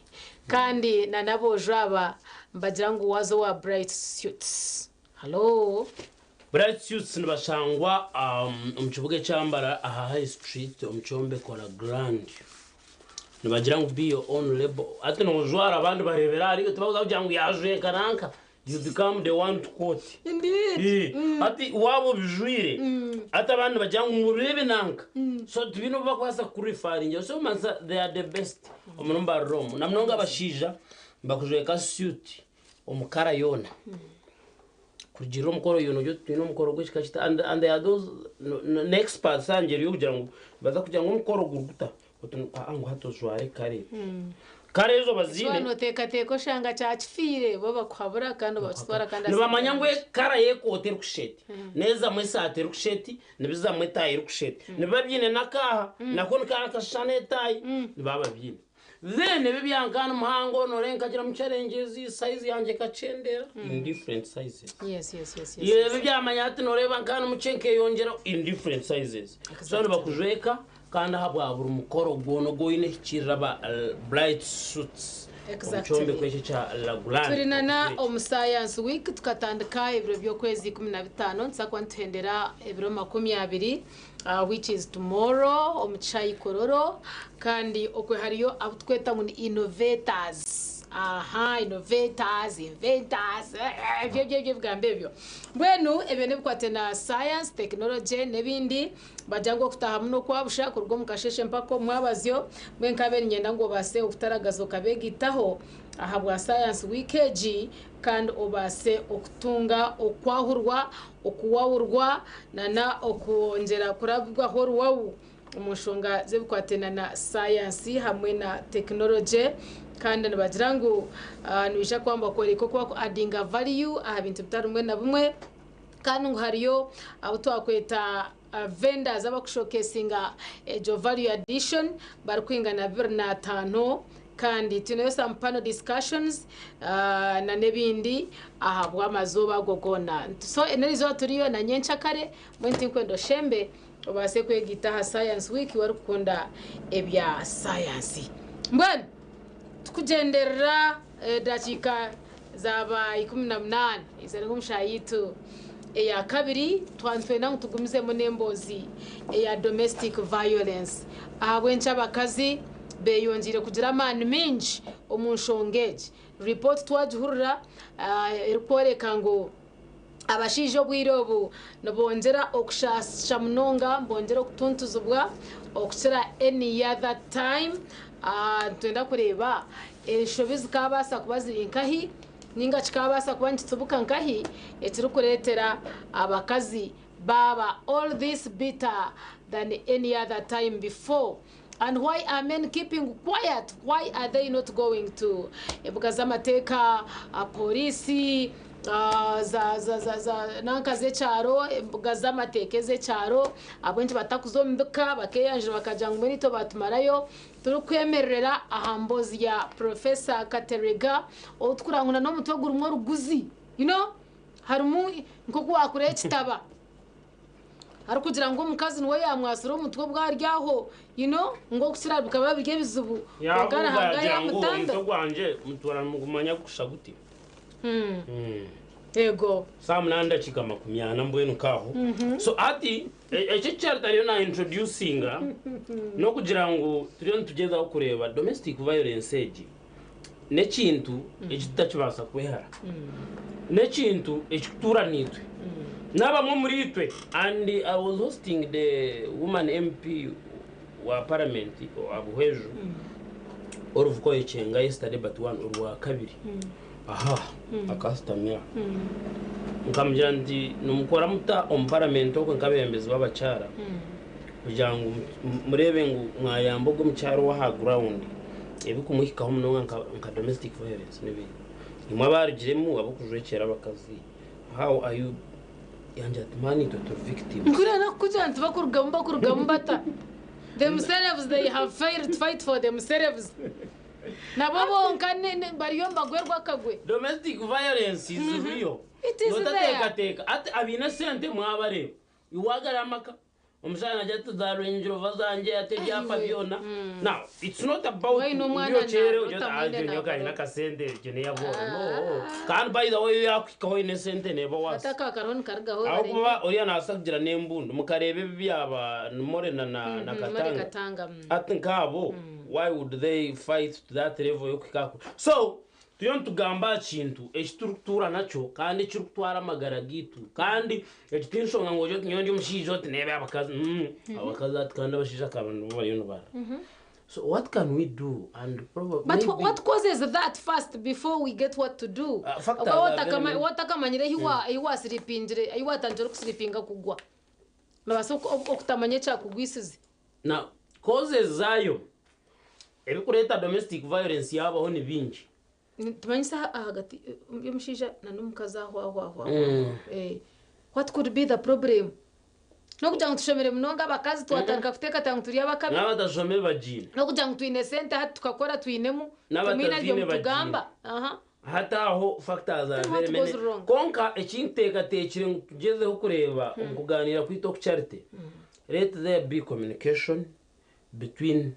Kandi na n'aboojo aba nibagira ngu waaza owa Bright Suits. Hallo. Bright Suits nibashangwa omu kibuga ekya Mbarara aha High Street omu kyombeko La Grande. Nibagira ngu be your own label. Hati nojwara abandi bareebera ahariiwe tibakuza kugira ngu yajweka nanka. You become the one to quote. Indeed. Hati waaba obijwire hati abandi nibagira ngu mureebe nanka. So tibaine obu bakubaasa kukurefaringira. So mansa they are the best omuri Mbarara omu. Na munonga abashaija nibakujweka suit omu kara yoona. Kurugiirira omukoro yoona ori oti twine omukoro gw'ekika kita and and there are those n'experts aha ngyeri y'okugira ngu nibaza kugira ngu omukoro guri guta oti aa ngu hati ojware kara egi. Kara ezo baziine. Waaba nooteekateeka oshanga kyakifiire bo bakuhabura kandi bakitwara kandi Nibamanya ngu kara y'ekooti erikushusha eti, n'ezamu esaati erikushusha eti, nibizamu etaayi erikushusha eti. Nibiba biine n'akaaha, nako nikakashushana n'etaayi, nibaba babiine. Then ebi ebya ni muhango noreeba nkagiramu challenges size yangye ekakyendera in different sizes. Yes, yes, yes, yes. Ebi byamanya hati noreeba nka ni mukye nkeyongyeraho in different sizes. So nibakujweka kandi ahabwa buri mukoro gwona ogu oine hikiirira aba Bright Suits omu kyombeko ekyo ekya Lagland. Turi nana omu Science Week tukatandika ebiro by'okwezi 15 nituza kuba nituhendera ebiro 20 which is tomorrow omu kishaayi Kololo kandi okwe hariyo abu tukweta ngu ni innovators aha innovators, inventors ebyo ebyo ebyo ebigambo ebyo. Mbwenu ebyo n'ebikwate na science, technology n'ebindi bagira ngu okutaahamu n'okwa busha kuruga omu kasheeshe mpaka omu mwabazyo mbwenu nkabaire niinyenda ngu obaase okutaragaza okabeegaitaho ahabwa science week egi kandi obaase okutunga okwahurwa, okuwaurwa nana okwongyera kurabwaho oruwawu omu nshonga z'ebikwataine na sayansi hamwe na tekinologye. Kandi nibagira ngu nibaija kuba nibakworeka oku baku adinga value aha bintu bitari bimwe na bimwe kandi ngu hariyo abu twakweta vendors abakushokesinga egyo value addition barikwingana 25 kandi twineyo some panel discussions na n'ebindi ahabw'amazooba ago goona. So n'erizooba turiyo na nyenkyakare mbwenu tinkwenda oshembe obaase kwegaita aha science week iwe orikukunda ebya sayansi. Mbwenu tukugyenderera edakiika zaaba 18 eizooba rimwe omu shaaha yaitu. Eya kabiri, twaba nitwenda ngu tugumizemu n'emboozi eya domestic violence. Ahabw'enki abakazi beeyongyeire kugira amaani maingi omu nshonga egi? Ripooti twagihurira erikworeka ngu abashaija obwire obu nibongyera okushaasha munonga, nibongyera okutuntuzibwa okukira any other time. Nitwenda kureeba enshobi zikaabaasa kuba ziri nkahi Ninga kikabaasa kuba nikitsibuka nkahi ekirikureetera abakazi baaba all this bitter than any other time before? And why are men keeping quiet? Why are they not going to embuga z'amateeka, pooriisi, za za za za nanka z'ekyaro, embuga z'amateeka ez'ekyaro, ahabw'enki batakuza omu bika bakeeyanjura bakagira ngu mbwenu itwe baatumarayo? Turikwemererera aha mboozi ya Professor Kateregga ou tukureba ngu n'omutwe gurimu oruguzi you know harimu nk'oku waakureeba ekitaba arikugira ngu omukazi niwe yaamwasire omutwe obu ari aho you know ngu okukira bikaba biri ebizibu kwonka Yabuuza Ruhanga agira ngu yaamutambira. omutwe gwangye mutuura nimugumanya kusha guti. Yego. Saa munaana dakiika 40 mbwenu nk'aho. So hati eki ekyari tariyo na introducinga n'okugira ngu turiyo nitugyezaho kureeba domestic violence egi n'ekintu eki tutakibaasa kwehara. N'ekintu ekikutuura naitwe. N'abamwe omuri itwe and I was hosting the woman MP wa parliament owa Buhweju Oruvuko Yekyenga yesterday but one orwakabiri. Aha akasitamya nkamugira nti nimukora muta omu paramenti okwe nk'abeebembezi b'abakyara kugira ngu mureebe ngu mwayamba ogwo omukyara ow'aha ground ebikumuhikaho munonga nka domestic violence n'ebindi. Imwe abaarugiremu ab'okujwekyera abakazi how are you yangira ati man itwe turi victims. Nkuriya nakukugira nti bakurugamu bakurugamu bata? Themselves they have failed to fight for themselves. Nabo bonka bariyo nibagwerwa akagwe. Domestic violence is real. It is there. Notateekateeka ati abaine esente mwabareeba. Iwe agari amaka omushaija nagira ati za Range Rover zangye ati ebyapa byona. Now it's not about Waine omwana ori okyere na- ogire oti otamwine ah nyowe na- aine akasente egyo neya bworo. No. Kandi by the way yo yakuhikaho oine esente neeba worse. Hati aka kariho nikarugaho Ahabw'okuba oriya nabaasa kugira n'embundu mukareeba ebi byaba ni Morena na More Katanga. Katanga. Ati nkaabo Why would they fight to that level yokuhika aha So, turiyo nitugamba aha kintu eki turikutuura nakyo kandi ekirikutwara amagara gaitu kandi egi ti nshonga ngu ogire oti nyowe ndi omushaija oti neebe abakazi mm abakazi ati kandi abashaija akaba nibo bariyo nibara So what can we do and probably But maybe what causes that first before we get what to do? Factors Oba are very many. watakamanyire ahi wa- ahi wasiripingire ahi watandikire okusiripinga kugwa nobaasa okutamanya ekyakugwisize. Na causes zaayo ebirikureeta domestic violence yaabaho ni bingi. Tumanyise ahagati y'omushaija n'omukazi aho aho aho aho. What could be the problem? N'okugira ngu tushomire munonga abakazi twatandika kuteekateeka ngu turi abakabi. N'abatashomire bagiine. N'okugira ngu twine sente hati tukakora twinemu. Tumwine aryo N'abataziine bagiine. mutugamba. Aha. Hati aho factors are Then what very many. goes wrong? Kwonka eki nteekateekire ngu tugyezeho kureeba omu kugaaniira kwaitu oku Charity, let there be communication between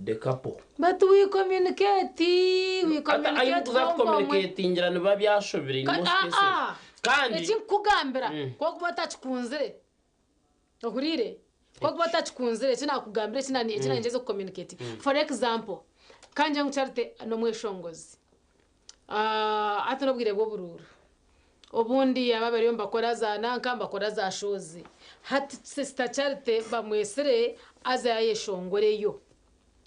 the couple. But we communicate, we Hati ahi communicate mukuza kwonka omwe. kucommunicatingira nibiba byashobire in Ka- most ah, cases. ah. Kandi Eki nkukugambira, ku orikuba otakikunzire, ohuriire? Ku orikuba otakikunzire, eki naakugambira, eki na- eki naingyeza kucommunicatinga. For example, ka ngire ngu Charity n'omweshongozi. Ah, hati n'obwire bw'oburuuru. Obundi aba bariyo nibakora za nanka nibakora za shows. Hati Sister Charity bamwetsire aze ayeshongoreyo.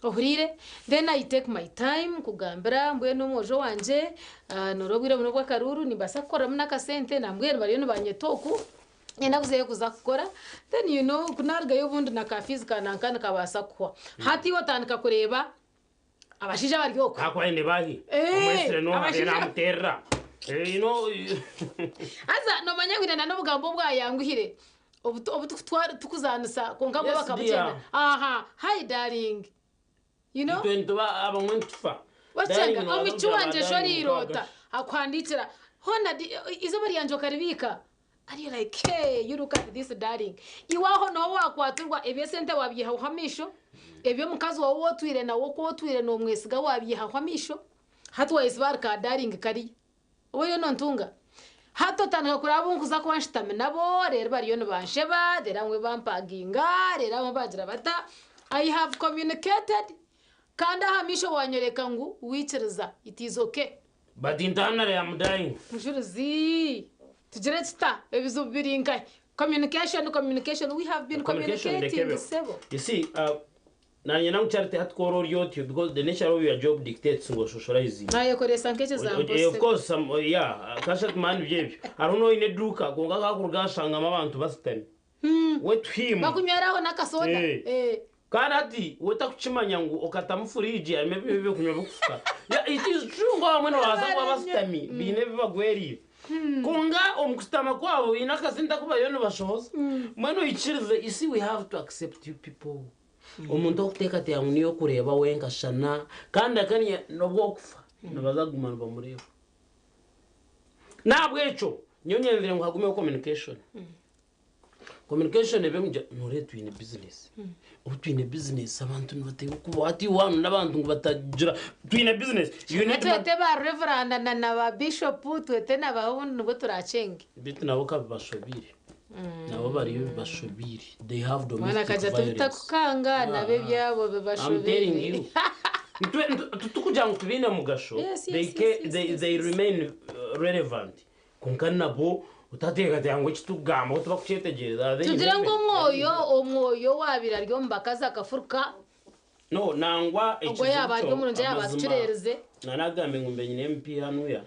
Ohuriire? Then I take my time kugambira mbwenu omwojo wangye noreeba obwire buno obw'akaruuru nimbaasa kukoramu n'akasente nambwenu bariyo nibanyeta oku niinyenda kuzayo kuza kukora then you know ku naarugayo obundi na ka fees ka nanka nikabaasa kuhwa. Hati iwe otandika kureeba Abashaija abari okwo. Hakuba aine baahi? Eh, Omwesire n'oha abashaija- namuteerera. Eh, you know, Haza noomanya ngu na n'obugambo obwayanguhire obu obu tukutwara tukuzaanisa kwonka bo Yes, bakabukyenda. dear. Aha, hi darling. You know? Itwe nituba abamwe nitufa. Wakyanga Darling, noobaasa omucwi kugira ba wangye darling shoriirota mukaaga. akuhandiikira hoona di- eizooba ryangye okaribiika and you're like hey you look at this darling iwe aho niho wakwatirwa eby'esente wabyihaho amaisho eby'omukazi waawe ou otwire nawe oku otwire noomwesiga wabyihaho amaisho hati wayesiba ahari ka darling kariya oba oriyo nontunga. Hati otandika kureba abu nkuza kuba nshutami nabo reero bariyo nibansheba reero abamwe bampaginga reero abamwe bagira bata I have communicated kandi aha maisho wanyoreka ngu wikiriza it is okay. But internally I'm dying. Mujurizi tugire tuta ebizibu biri nkahi? Communication communication we have been Communication communicating ndekebe. sebo. You see, nanye nangu Charity hati kwora ori otyo because the nature of your job dictates ngu osocializing. Nayekoresa nk'ekizambo Of sebo. course, some, yeah, kashat man byebyo. Hariho n'oine eduuka kwonka kakuruga ashangamu abantu basitami. We to him. Bakunyweraho n'akasoda. Eh. Eh. Kandi hati we takukimanya ngu okatamu furiji harimu ebyokunywa bikufuka. Yeah, it is true ngu abamwe nibabaasa kuba basitami biine ebi bagweriire. Kwonka omu kusitama kwabo baine akasente aku bariyo nibashohoza. Mbwenu oikirize, you see we have to accept you people. Omuntu orikuteekateeka ngu niiwe orikureeba wenka shana kandi akanya n'obu orikufa nibaza kuguma nibamureeba. N'ahabw'ekyo nyowe nyenzire ngu hagumeho communication. Communication ebe ngu nooreeba twine business. Obu twine business abantu nibateekwa kuba hati waanu n'abantu ngu batagira twine business. You need money. Twete ba reverend na ba bishop twete na ba ubundi nibwo turakyenge. Beitu nabo ka bibashobiire. Nabo bariyo bibashobiire. They have Mwana domestic akaija violence. tubitakukanga nabo ebyabo I'm telling bibashobiire. you. Tukugira ngu tibiine mugasho. Yes, yes, They yes, ca- yes, they yes, they yes. remain relevant. Kwonka nabo otateekateeka ngu eki tukugamba bo tibakukyetegyereza. Are they in Tugira ngu heaven? omwoyo omwoyo waabire ari omu bakazi akafuruka No, nangwa ogwo yaaba ari kyo, omurungi yaaba amazima, atucureerize. Nanagambe ngu mbe nyine MP hanuya.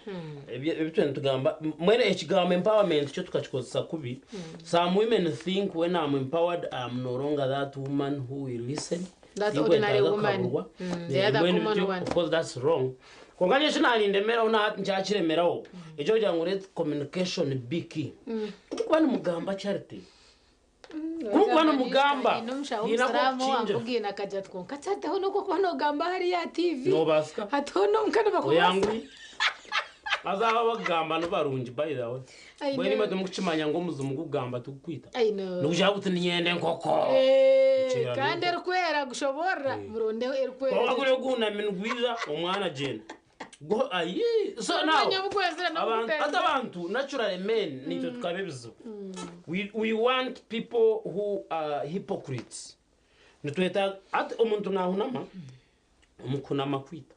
Ebi twena nitugamba, mbwenu ekigambo empowerment kyo tukakikozesa kubi. Some women think when I'm empowered, I'm no longer that woman who will listen. That Think ordinary wetaaga woman. kuhaburwa. The other Mbwenu common bityo, one. Of course that's wrong. Kwonka nyowe eki naarindemeraho na hati nkyakiremeraho, ekyokugira ngu let communication be key. Kuba nimugamba Charity. Kuba nimugamba, N'omushaho haine w'omusiraamu akokukingira. wambugiine akagira ati kwonka Charity aho n'oku okuba noogamba hariya aha TV. Noobaasika. Hati ho n'omuka nibakubaasa. Oyanguhi. Haza abo abakugamba nibarungi by the way. I Mbwenu imwe know. timukukimanya ngu omuzimu gukugamba tigukwita. I know. Nigugira guti niinyenda enkoko. Eh, Mukyera kandi n'enkoko. erikwera gushoboorora muronde erikwera. Kwonka guriya oguhunami nigwija omwana agyenda. Go ayi so now Omwanya bugwezire abantu n'obutenga. ati abantu naturally men nitwe tukaba ebizibu. We want people who are hypocrites. Nitwetaaga ati omuntu nahunama omukuhunama kwita.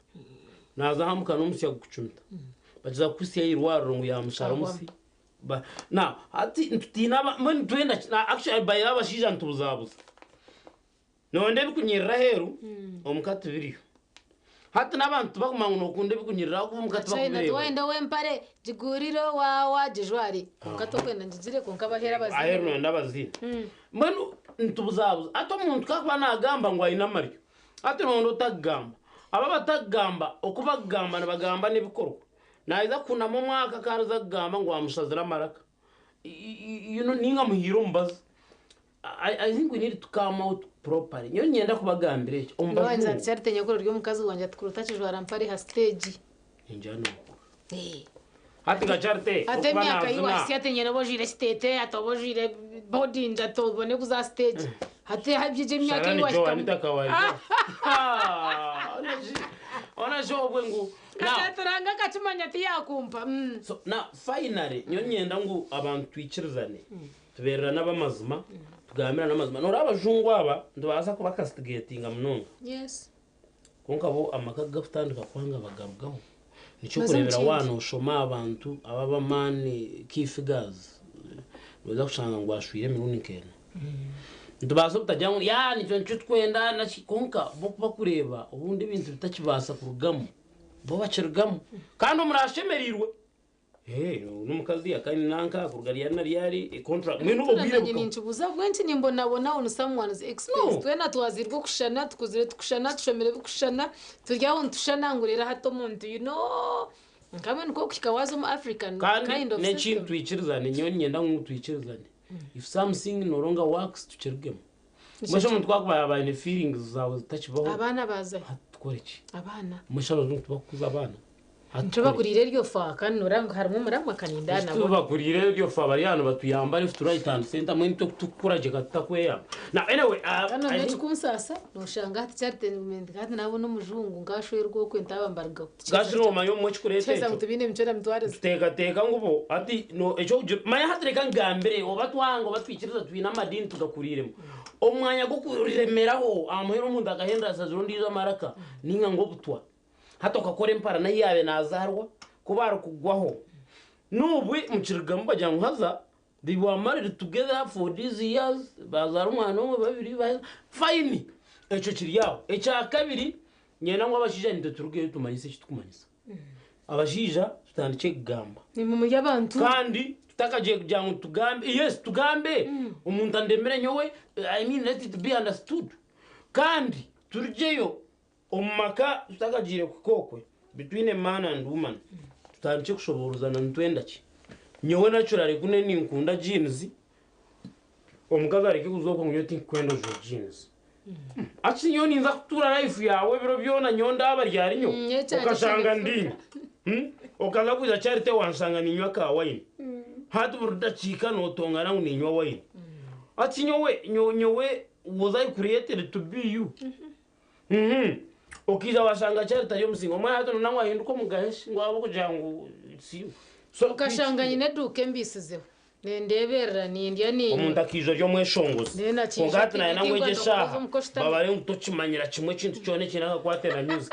Naza ahamuka n'omusya gukucumita. Bakiza kukuhitsya aha irwariro ngu yamushara omusi. Ba now hati nitutiina aba mbwenu nitwenda ki na actually by the way abashaija nitubuzabuza. Noyenda ebikunyirira aheeru omuka tibiriyo. Hati n'abantu tibakumanya ngu nokunda ebikunyirira ahakuba omuka China tibakubireeba. tiwayenda ow'empare gigurire owaawa gijware kwonka tokwenda ngigire kwonka abaheera Aheeru abaziine. noyenda abaziine. Mbwenu nitubuzabuza. Hati omuntu kakuba nagamba ngu aine amaryo, hati noyenda otakugamba. Abo abatakugamba oku bakugamba nibagamba n'ebikorwa. Naija kuhunama omwaka kandi aza kugamba ngu wamushazire amaraka. You know, ninga muhiire omubazi. I think we need to come out properly. Nyowe niinyenda kubagambira ekyo. Omubazi Nowangira ogu. ati Charity nyekuru ori omukazi wangye ati kuri otakijwara mpare ha stage. Ningira nokwo. Eh. Hati nka Charity, Ati okuba emyaka naazina. yiwahitsya ati nyine oba ojwire ekiteteeyi ati oba ojwire bodingi ati obone kuza aha stage. Hati habyija emyaka Sharani Joe, eyiwahikamu. Anita Kawarija. Ona shi obwe ngu now Kachaturanga akakimanya tiyakumpa. So now finally nyowe niinyenda ngu abantu twikirizane. Tubeererane ab'amazima, tugambirane amazima. Noreeba abajungu aba nitubaasa kuba castigatinga munonga. Yes. Kwonka bo amaka gakutandika kwanga bagarugaho. Nikyo Baza omu kureebera kindi. waaba nooshoma abantu ab'amaani key figures nooza kushanga ngu ashwire emirundi nk'ena. Nitubaasa obutagira ngu yaa nikyo nikyo tukwenda naki kwonka bo kubakureeba obundi ebintu bitakibaasa kurugamu bo bakirugamu kandi omurashemereirwe. Hey, n'omukazi akandi nanka kuruga ryari na ryari contract mbwenu obwire Nanye bukaba ninkibuuza bwenki nimbonabona on someone's expense. No. Twena twazirwe okushushana, tukuzire tukushushana, tushomire bikushana, turi aho nitushana ngu reero hati omuntu you know nkamwe nikwo kuhika waaza omu African kandi kind of n'ekintu system. twikirizane nyowe niinyenda ngu twikirizane if something no longer works tukirugemu. Mbwenu omuntu kwakuba yaaba aine feelings zaawe zitakibaho Abaana bazahi? tukore ki? Abaana. Mbwenu abajungu tibakukuza abaana? Nikyo bakuriire eryo fa kandi noreeba ngu harimu omuramwa kaninda Ekituba bakuriire eryo fa bari aha nibatuyamba left right and center mbwenu itwe kutukura gye katutakweyaamba. Now anyway Kandi I noomanya think ekikunsaasa noshanga hati Charity hati naabona omujungu nkashwerwa okwe ntaaba mbarugaho. Gashi noomanya obumwe ekikureeta Kiheza ngu ekyo tibaine micwe na mitwarize. Nituteekateeka ngu bo hati no ekyokugira manya hati reka ngambire oba twanga oba twikiriza twine amadiini tugakuriiremu omwanya gw'okuremeraho aha muheru omuntu akahendera ashazire ondiijo amaraka ninga ngu obutwa Hati okakora emparana ei yaabaire naazaarwa ku baarikugwaho. N'obwe mukirigamu bagira ngu haza they were married together for these years, baazaara omwana omwe, babiri, baheza, fine ekyo kiri aho. Ekya kabiri, niinyenda ngu abashaija naitwe turugeyo tumanyise eki turikumanyisa. Abashaija tutandikye kugamba. Nimwe muri abantu. Kandi tutakagiye kugira ngu tugambe, yes tugambe, omuntu andemire nyowe, I mean let it be understood. Kandi turugyeyo Omu maka tutakagiire kuhika okwe, between a man and woman, tutandikye kushoboorozana nitwenda ki. Nyowe naturally ku ninkunda jeans, omukazi areke kuza okwe ngu nyowe tinkukwenda ojwaire jeans. Actually nyowe ninza kutuura life yaawe ebiro byona nyowe ndaaba ryari nyowe, okashanga ndi Okaza kwija Charity wanshanga niinywa ka wine. Hati buri dakiika nootongana ngu niinywa wine. Ati nyowe, nyowe was I created to be you? Okaija washanga Charity ari omusinga omwe hati noona ngu ahinduka omugahe shi ngu ahabw'okugira ngu it's you. So Okashanga nyine eduuka embiisizeho nindeeberera nindya niinywa. Omuntu akaija ori omweshongozi Then akiija kwonka hati ati nayenda ngu tingwa egyo ndokuroza eshaaha omukoshitami. babare ngu tokimanyira kimwe ekintu kyona ekiine akakwate na music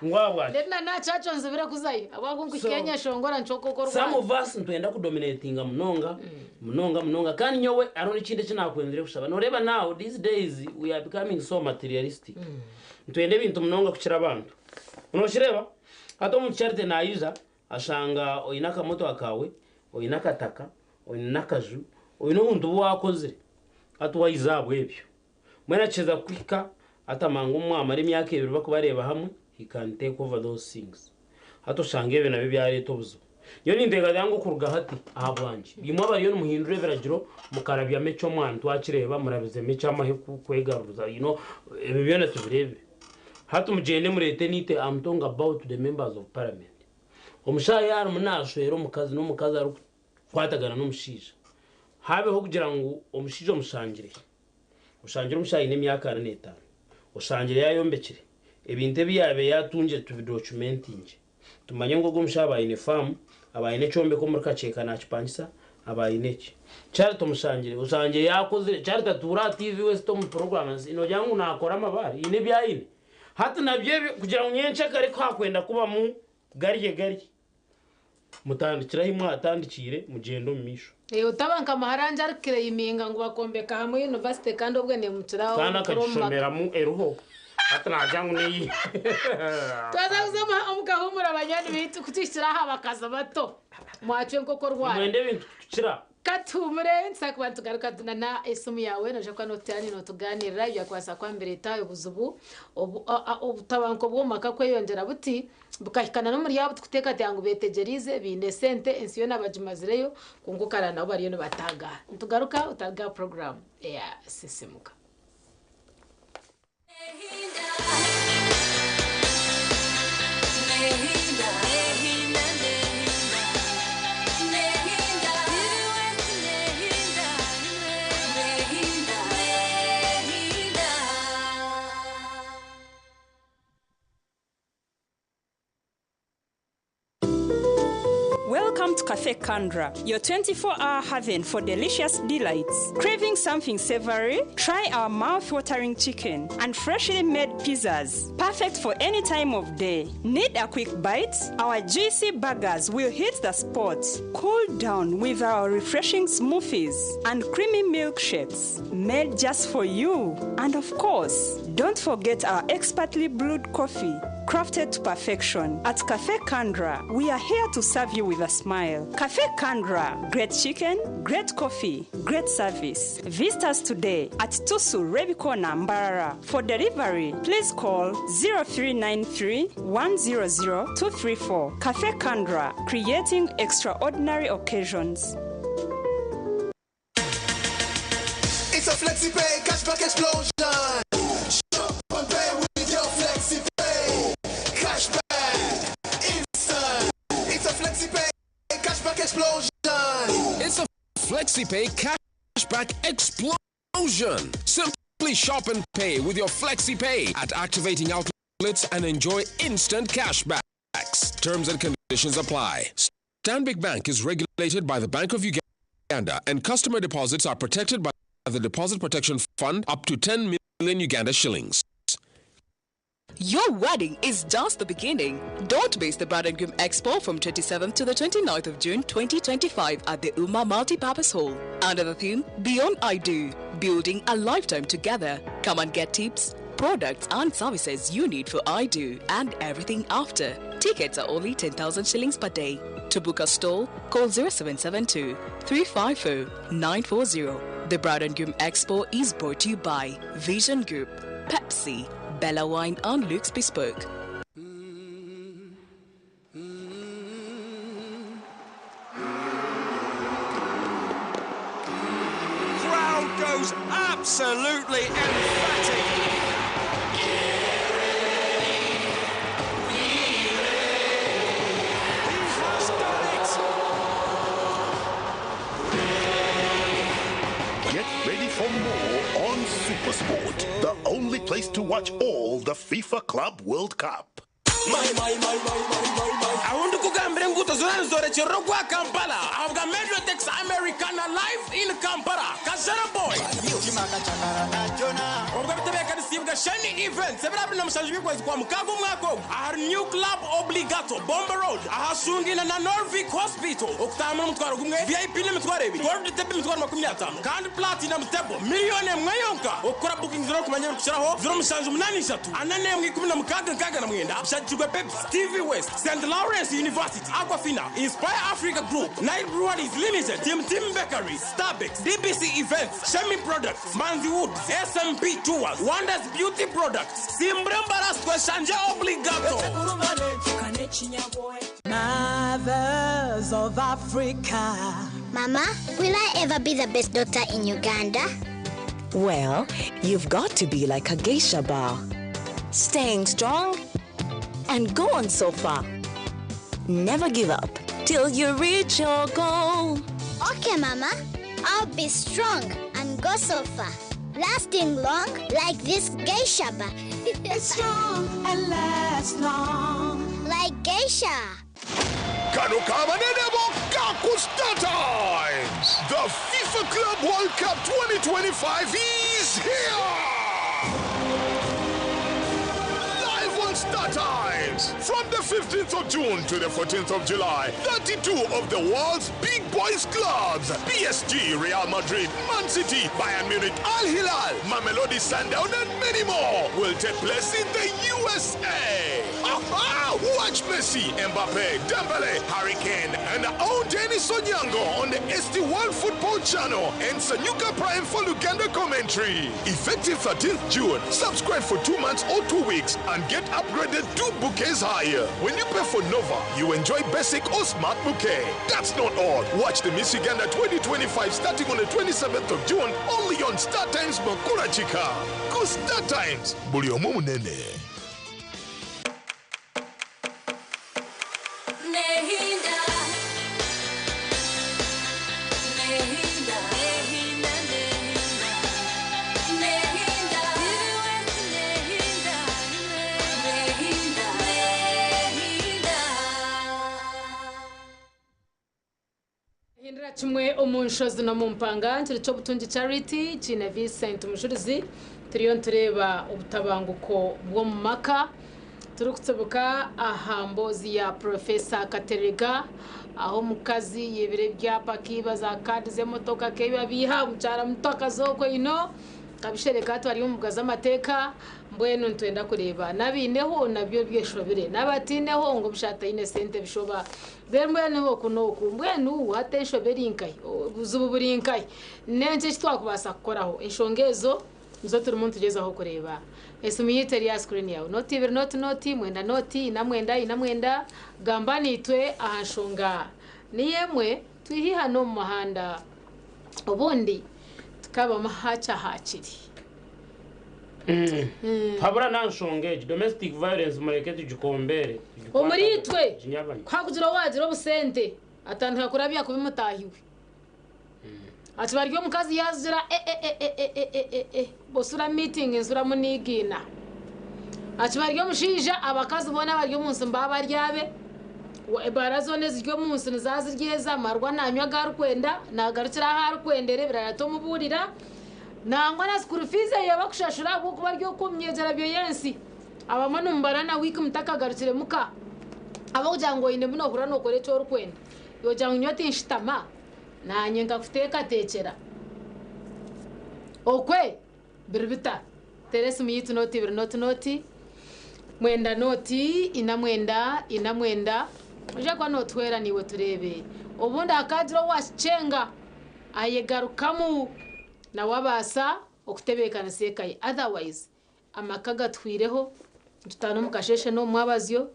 ngu ahabwaki. Then na na church onzibire kuzayo ahabw'okuba nkuhika So enyeshongora ncweka oku some orwari. of us nitwenda kudominatinga munonga munonga munonga kandi nyowe hariho n'ekindi eki naakwenzire kushaba. Nooreeba now these days we are becoming so materialistic. Nitwenda ebintu munonga kukira abantu. Nookireeba? Hati omuntu Charity naija ashanga oine akamotoka kaawe, oine akataka, oine n'akaju, oine obuntu obu waakozire. Hati waija ahabw'ebyo. Mbwenu akiheza kuhika atamanya ngu mwamara emyaka ebiri bakubareeba hamwe, he can take over those things. Hati oshanga ebyo nabyo byareeta obuzibu. Nyowe ninteekateeka ngu okuruga hati ahabwangye, imwe abariyo nimuhindura ebiragiro mukarabyamu eky'omwana twakireeba, murabizemu eky'amahe kwegaruza, you know, ebyo byona tubireebire. Hati mugyende mureete niite I'm talking about the members of parliament. Omushaija yaaba arimu naashwera omukazi n'omukazi arikukwatagana n'omushaija, habeho kugira ngu omushaija omushangire, Oshangire omushaija aine emyaka ana n'etaano, oshangire yaayombekire, ebintu ebi yaabaire yaatungire tubidocumentingye. Tumanye ngu ogwo omushaija aba aine faamu, aba aine ekyombeko omuri Kakyeka naakipangisa, aba aine eki. Charity omushangire, oshangire yaakozire, Charity atuura aha TV West omu puroguraamu, noogira ngu naakora amabaare? Haine ebi aine. Hati nabyo ebyo kugira ngu nyencakare ku haakwenda kubamu garye garye. Mutandikire ahi mwatandikiire mugyende omu maisho. Otaba nka Maharanja arikukireyiminga ngu bakombeka hamwe yunivasite kandi obwe nemukiraho Kandi obukuru omu maka. akagishomeramu eriho hati naagira ngu neyi. Twaza kuza omu kahuumuro banywani baitu kutuhikira aha bakazi bato mwacwa enkoko orwara. Nimwenda ebintu kutukira. Ka tuhuumure nituza kuba nitugaruka na esimu yaawe noija kuba nootuteera nootugaaniirira ebyakubaasa kuba nibireeta obuzibu obu obutabanguko bw'omu maka kweyongyera buti. Bukahika na n'omuri abo tukuteekateeka ngu beetegyereize, baine esente, ensi yoona bagimazireyo, kwonka okaraba nabo bariyo nibatagaara. Nitugaruka otariga aha puroguraamu eya Sisiimuka. Welcome to Cafe Kandra, your 24 hour haven for delicious delights. Craving something savory? Try our mouth watering chicken and freshly made pizzas, perfect for any time of day. Need a quick bite? Our juicy burgers will hit the spot. Cool down with our refreshing smoothies and creamy milkshakes made just for you. And of course, don't forget our expertly brewed coffee crafted to perfection. At Cafe Kandra, we are here to serve you with a smile. Cafe Kandra, great chicken, great coffee, great service. Visit us today at Tusu Rebikona Mbarara. For delivery, please call 0393 100 234. Cafe Kandra, creating extraordinary occasions. It's a FlexiPay cashback explosion. Shop and pay with your FlexiPay. Cashback, instant. FlexiPay Cashback Explosion. Simply shop and pay with your FlexiPay at activating outlets and enjoy instant cashbacks. Terms and conditions apply. Stanbic Bank is regulated by the Bank of Uganda and customer deposits are protected by the Deposit Protection Fund up to 10 million Uganda shillings. Your wedding is just the beginning. Don't miss the Bride and Groom Expo from 27th to the 29th of June 2025 at the Uma Multipurpose Hall. Under the theme Beyond I Do, Building a Lifetime Together. Come and get tips, products and services you need for I Do and everything after. Tickets are only 10,000 shillings per day. To book a stall, call 0772 350 940. The Bride and Groom Expo is brought to you by Vision Group, Pepsi, Bella Wine and Luke's Bespoke. Crowd goes absolutely emphatic. He has done it! Get ready for more on Supersport, the only place to watch all the FIFA Club World Cup. Ahundi kugambira enguuto zona nizorekyerera ogwa Kampala ahabwa Metrotex Americana live in Kampala Kajara Boy obwo bitebeekanisiibwe Sheni Events ebiro 27 by'okwezi kwa mukaaga omwaka ogu ahari New Club Obligato Bomba Road ahashungina na Norvik Hospital okutambura omutwaro gumwe VIP n'emitwaro ebiri Gold Table emitwaro 50 kandi Platinum Table miliyoni emwe yonka okukora bookings n'okumanya ebirikukiraho 0783 41 16 bishagikirwe Pepsi TV West St Lawrence University Aquafina Inspire Africa Group Nile Breweries Limited Team Team Bakery Starbucks DBC Events Shemi Products Manzi Woods SMP Tours Wonders Beauty Products Simbrembaras Tweshanje Obligato. Mothers of Africa. Mama, will I ever be the best doctor in Uganda? Well, you've got to be like a geisha bar. Staying strong and go on so far. Never give up till you reach your goal. Okay, Mama. I'll be strong and go so far. Lasting long like this geisha bar. It's strong and lasts long. Like geisha. Kano kabanene bokka ku Star Times! The FIFA Club World Cup 2025 is here! Live on Star Times! From the 15th of June to the 14th of July, 32 of the world's big boys clubs PSG, Real Madrid, Man City, Bayern Munich, Al Hilal, Mamelodi Sundown, and many more will take place in the USA. Aha! Watch Messi, Mbappe, Dembele, Harry Kane, and our own Dennis Onyango on the ST World Football Channel and Sanyuka Prime for Luganda commentary. Effective 13th June, subscribe for 2 months or 2 weeks and get upgraded 2 bouquets higher. When you pay for Nova, you enjoy basic or smart bouquet. That's not all. Watch the Miss Uganda 2025 starting on the 27th of June only on Star Times Makura Chika. Go Star Times. Buli omu munene. Nehinda. Nehinda. Nehinda, nehinda. Nehinda. Nehinda. Nehinda. Nehinda. Hindira kimwe omu nshozi n'omu mpanga nkiri ky'obutungi Charity kiine Vincent Omujulizi turiyo nitureeba obutabanguko bw'omu maka turikutsibuka aha mboozi ya Profesa Katerega aho omukazi yebire ebyapa akiiba za kaadi z'emotoka akeiba biiha omukyara muto akaza okwo ino akabishereka hati bari omu mbuga z'amateeka mbwenu nitwenda kureeba n'abaineho nabyo byeshobire n'abataineho ngu busha ataine sente bishoba then mbwenu oku n'oku mbwenu hati enshobe eri nkahi obuzibu buri nkahi n'enki eki twakubaasa kukoraho enshonga ezo nizo turimu nitugyezaho kureeba esimu yaitu eri aha screen yaawe noti ibiri noti noti mwenda noti ina mwenda ina mwenda gamba naitwe aha nshonga niyo emwe twihihane omu muhanda obundi tukabamu hakya hakiri. Habura nta nshonga egi domestic violence mureke tugikombere. Omuri itwe Tuginyabanye. hakugira wagira obusente atandika kurabya kubi mutahiwe. Ati bari omukazi yaazira e e e e e e e e e bosura meeting nsuramu niigiina. Ati bari omushaija abakazi boona abari omu nsi mbaba bari abe, ebaara zoona eziri omu nsi niza ziri eze, amarwa nanywa agu arikwenda, naagarukira ahu arikwendera ebirara tomubuurira. Nangwa na school fees ei bakushashura ahabw'okuba ari okwo omu myegyerabyo y'ensi. Abamwe nimubara na wiiki mutakagarukire muka ahabw'okugira ngu oinemu noohurira nookora eki orikwenda. Yoogira ngu nyowe tinshutama, naanye nkakuteekateekyera. Okwe biri bita? Teera esimu yaitu nooti ibiri nooti nooti, mwenda nooti, ina mwenda, ina mwenda, oije kuba nootuhwera naiwe tureebe. Obundi hakaagira owaakikyenga ayegarukamu nawe abaasa okutebeekanisa eka ye. Otherwise amaka gatuhwireho, nitutaana omu kasheeshe n'omu mwabazyo,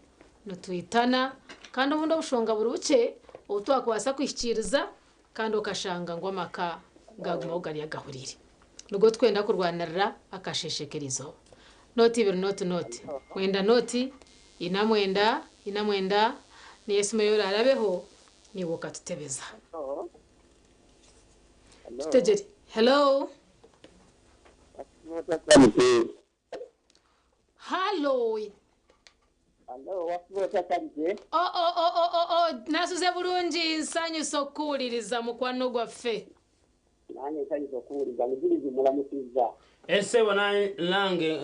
nitwitana kandi obundi obushonga buri bukye obu twakubaasa kuhikiiriza kandi okashanga ngu amaka gaagumaho gari agahuriire. Nigwo tukwenda kurwanirira akasheeshe k'erizooba. Nooti ibiri nooti nooti, mwenda nooti, ina mwenda, ina mwenda, niyo esimu ei oraarabeho naiwe okatutebeza. Tutegyere. Hello. Hallo. Oh, oh, oh, oh, oh, oh. Nasuze bulungi nsanyusa okukuwuliriza mukwano gwaffe. Nange nsanyusa okuwuliza mujulizi mulamusizza. Esebo nange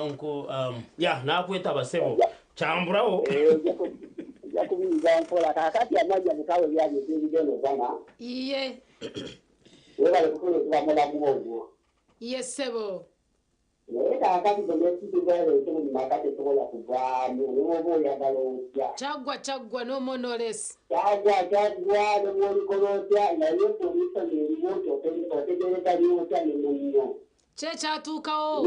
nku um, ya nakwetaba sebo kyamburaho. Ojja kubiyiga mpola kakati amanya mutawe byabyo ebigenda ogana. Iye. Webale kutuletera mulamu ogwo. Ye ssebo. Naye kaakati domestic violence buli maka tesobola kuvaamu nebwoba oyagala otya. Kyaggwa kyaggwa no more no less. Kyaggwa kyaggwa nebwolikola otya naye solution eriwo nti otegereganya otya ne munno. Ki ekyatuukawo?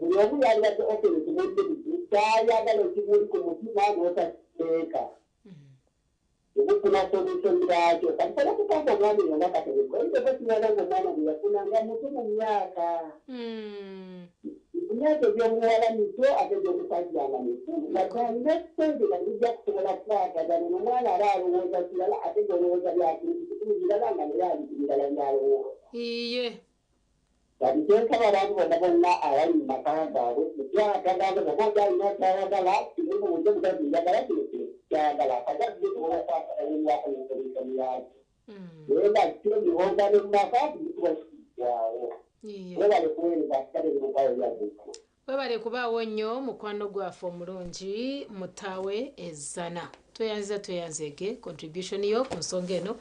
Buli omu yalibadde open ku munne buli kyayagala ekimuli ku mutima notakiteeka. Temufuna solution yakyo kati fena tukamba omwami oyo nga kateregga oyinza okwesiŋana nga omwana gwe yafuna nga muto mu myaka emyaka egyomuwala mito ate egyomusajja nga mikulu wadde alina sente nga tebijja kusobola kukwatagana ono omwana aba alowooza kirala ate gwe olowooza bya kintu kikulu birala nga naye ali ku birala byalowooza. Iye. Kati kyensaba abantu bonna bonna abali mu maka gaabwe kukwatagana bwoba oli alina kyayagala kimubuuze mukazi njagala kino kino sikyagala akaga bisobola okukwatagana ne solution yakyo naye nga kyo emihoogano mu maka tegituwa kiggwawo. Webale kuweereza kale mukawo byadduka. Webale kubaawo nnyo mukwano gwaffe omulungi Mutaawe Ezana. Tweyanziza tweyanzeege contribution yo ku nsonga eno.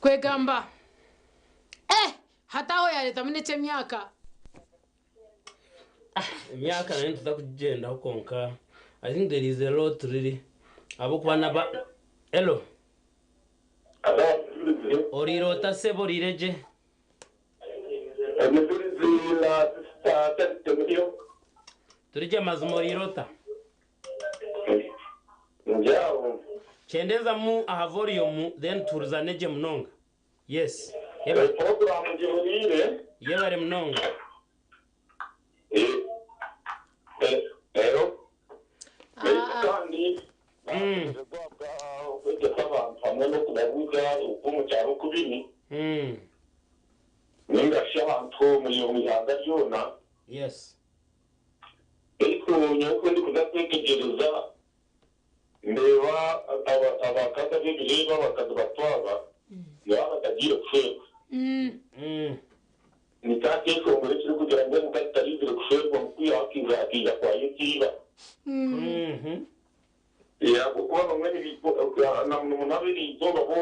Kwegamba eh hati aho yaretamu n'eky'emyaka. Emyaka nayo nituza kugigyendaho kwonka I think there is a lot really ahabw'okuba naba Hello. Oriire ota sebo oriire gye? Turi gye mazima oriire ota? Kyendeezamu aha volume then tuhurizane gye munonga. Yes. Yebare. Puroguramu ngihuriire. Yebare munonga. Reero kandi kwegyesa abantu hamwe n'okubabuuza oku omu kyaro oku biri ninga shi ahantu omu ihanga ryona. Yes. Beitu nyowe ku ndikuza kwetegyereza ndeeba abakazi ab'ebiro ebi abakazi bato aba nibaba batagiire kushwerwa. Nikyo kyeshongoro ekirikugira ngu omukazi taraizire kushwerwa ngu kwihaho akaija kwayeta iba. Ahabw'okuba abamwe na munomuno ab'eriizooba bo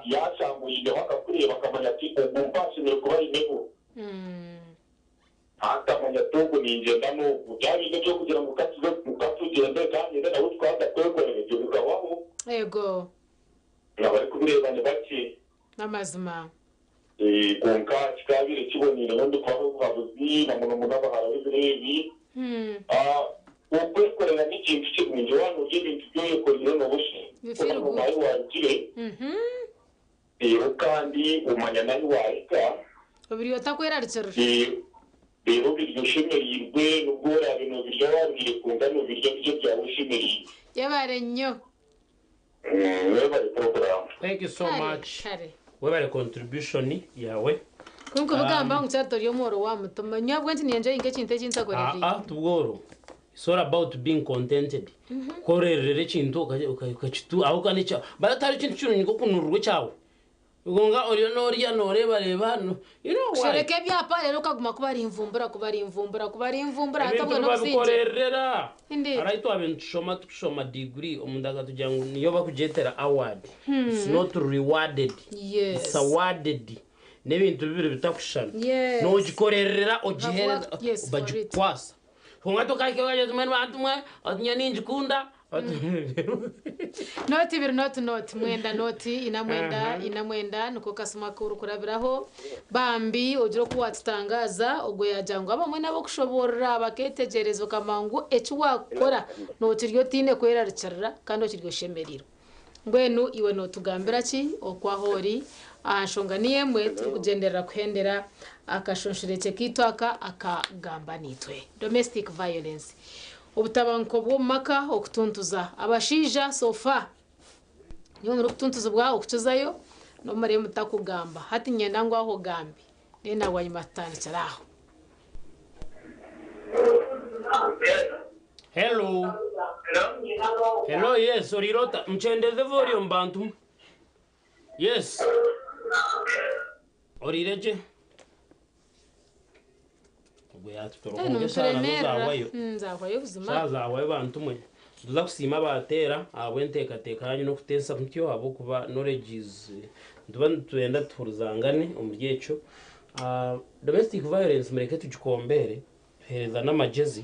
yaashanga oineho akakureeba akamanya ati ogu mpa ashemereire kuba aineho. Hati amanya ati ogu ningyenda n'ogu. Byaba biine eby'okugira ngu ka tuze ka tugyende ka ngende nawe twaza kwekorera ebyo bikabaho. Eego. Abarikubireeba ni bakye. N'amazima. Kwonka kikaabaire kiboneire nyowe ndikubaha obuhabuzi na munomuno abahara b'ebiro ebi. Okwekorera n'ekintu kirungi. Waaba norya ebintu bi oyekoreire nooba You feel oshemeriirwe good. ahu waarugire. Reero kandi omanya n'ahu waahika. Obirya otakwerarikirira. Reero obirya oshemereirwe n'obu oraabe noobirya waaruhire kwonka noobirya biri ebyawe oshemereirwe. Yebare nnyo. Mwebare puroguraamu. Thank you so Kare, much. kare. Webare contribution yawe. Kunkubigamba ngu kyari tori omworo wa mutima nyabwe nti niyenje inke ekintu eki ntakorerire. Aa tubworo. It's all about being contented. Korerera ekintu ukakitu aho kandi kya baratari ekintu kirungi nkokunururwa ekyawe. Gonga oriyo norya norebareba no you know why? Kushereka ebyapa rero okaguma kuba ari nvumbura kuba ari nvumbura kuba ari nvumbura Ebintu hatabwe n'obusingye. babikorerera. Indeed. Araitu twaba nitushoma tukushoma degree omuntu akatugira ngu niyo bakugyetera award. It's not rewarded. It's awarded. N'ebintu bibiri bitakushushana. Nogikorerera ogihereza Bakuwa- yes, for it. bagikwasa. Konka tokahika okagira oti bantu mwe oti nyowe ningikunda. Noti ibiri noti noti mwenda noti ina mwenda ina mwenda niko kasuma kuri kurabiraho bambi ogira oku watutangaza ogwo yagira ngu abamwe n'abokushoborora baketegereza okamanya ngu eki wakukora nokirya otiine kwerarikirira kandi okirya oshemereirwe. Mbwenu iwe notugambira ki okwaho ori aha nshonga niyo emwe turikugenderera kuhendera akashonshorekye kaitu aka akagamba niitwe domestic violence obutabanguko bw'omu maka okutuntuza abashaija sofa niwe murikutuntuzibwa okukizayo n'omurebe mutakugamba hati nyenda ngu aho ogambe then bwanyima tutandikire aho. Hello. Hello, yes, orirota. Mchendeze volume bantu. Yes. Orireje. Ubwo yatutoroka sana zawayo. Nzahwayo buzima. Saza zawayo bantu mwe. Tuza kusiima abateera ahabw'enteekateeka yanyu n'okuteesa mutyo ahabw'okuba knowledge is nituba nitwenda tuhurizangane omuri ekyo. Domestic violence mureke tugikombere tuheereza n'amagyezi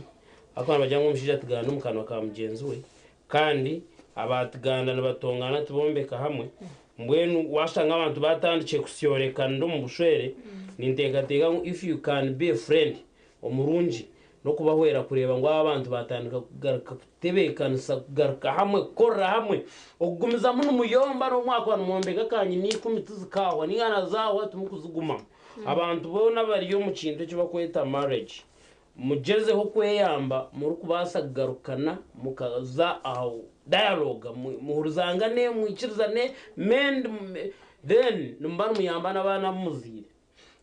ahakuba nibagira ngu omushaija atiganda omu kanwa ka mugyenzi we kandi abatiganda nibatongana tibombeka hamwe. Mbwenu washanga abantu batandikire kusyorekanira omu bushwere ninteekateeka ngu if you can be a friend omurungi n'okubahwera kureeba ngu aba abantu batandika kugaruka kutebeekanisa kugaruka hamwe kukorera hamwe okugumizamu nimuyomba n'omwaka nimwombeka akanyina 10 tizikahwa ningana zahwa timukuzigumamu. Abantu boona bari omu kintu eki bakweta marriage mugyezeho kweyamba murikubaasa kugarukana mukaza aho dialogue muhurizangane mwikirizane mend then nimuba nimuyamba n'abaana bumuziire.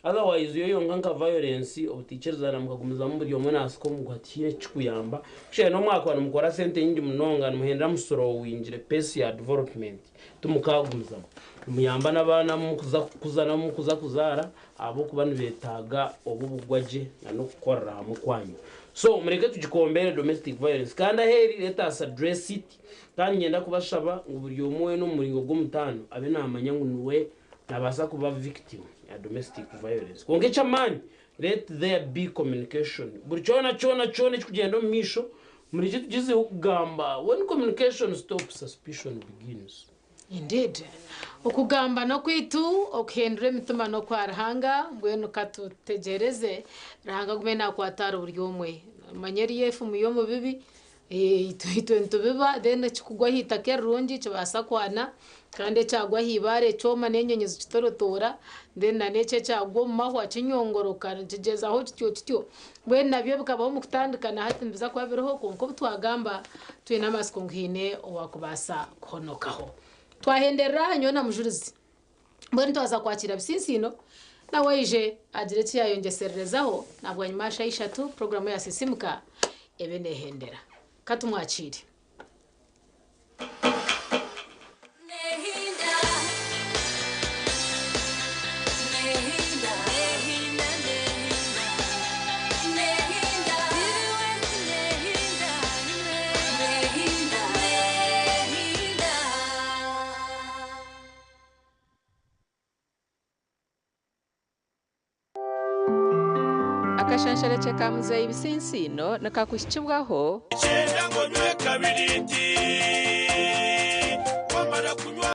Otherwise yo yonka nka violence obutikirizana mukagumizamu buri omwe naasika omuguha tihaine ekikuyamba. Kushusha n'omwaka nimukora sente nyingi munonga nimuhendera musorowingire pace ya development timukagumizamu. Nimuyamba n'abaana mukuza kukuza namukuza kuzaara ahabw'okuba nibeetaaga obu bugwagye n'okukorera hamwe kwanyu. So mureke tugikombere domestic violence kandi aheeri let us address it kandi nyenda kubashaba ngu buri omwe weena omu muringo gw'omutaano abe naamanya ngu niwe nabaasa kuba victim ya domestic violence. Kwonka eky'amaani let there be communication. Buri kyona kyona kyona ekikugyenda omu maisho mureke tugyezeho kugamba when communication stops suspicion begins. Indeed. Okugamba n'okwaitu okuhindura emitima n'okwa Ruhanga mbwenu katutegyereze Ruhanga agume nakwata ahari buri omwe. Manya eriyo efumu y'omu bibi itwe nitubiba then ekikugwa aha itaka erirungi kibaasa kwana kandi ekyagwa aha ibaare kyoma n'enyonyi zikitorotoora then na n'ekyo ekyagwa omu mahwa kinyongoroka nikigyezaho kityo kityo. Mbwenu nabyo bikabaho omu kutandika na hati nibiza kuba biriho kwonka obu twagamba twine amatsiko ngu haine owakubaasa kuhonokaho. Twahenderera aha nyowe na mujurizi. Mbwenu twaza kwakira Bisinsiino nawe aije agire eki yayongyesererezaho na bwanyima aha shaaha ishatu puroguraamu ya Sisiimuka ebe neehendera. Katumwakiire. Akashansharekye ka muzeeyi Bisinsiino nikakuhikibwaho. Kyenda ngo nywe kabiriti wamara kunywa.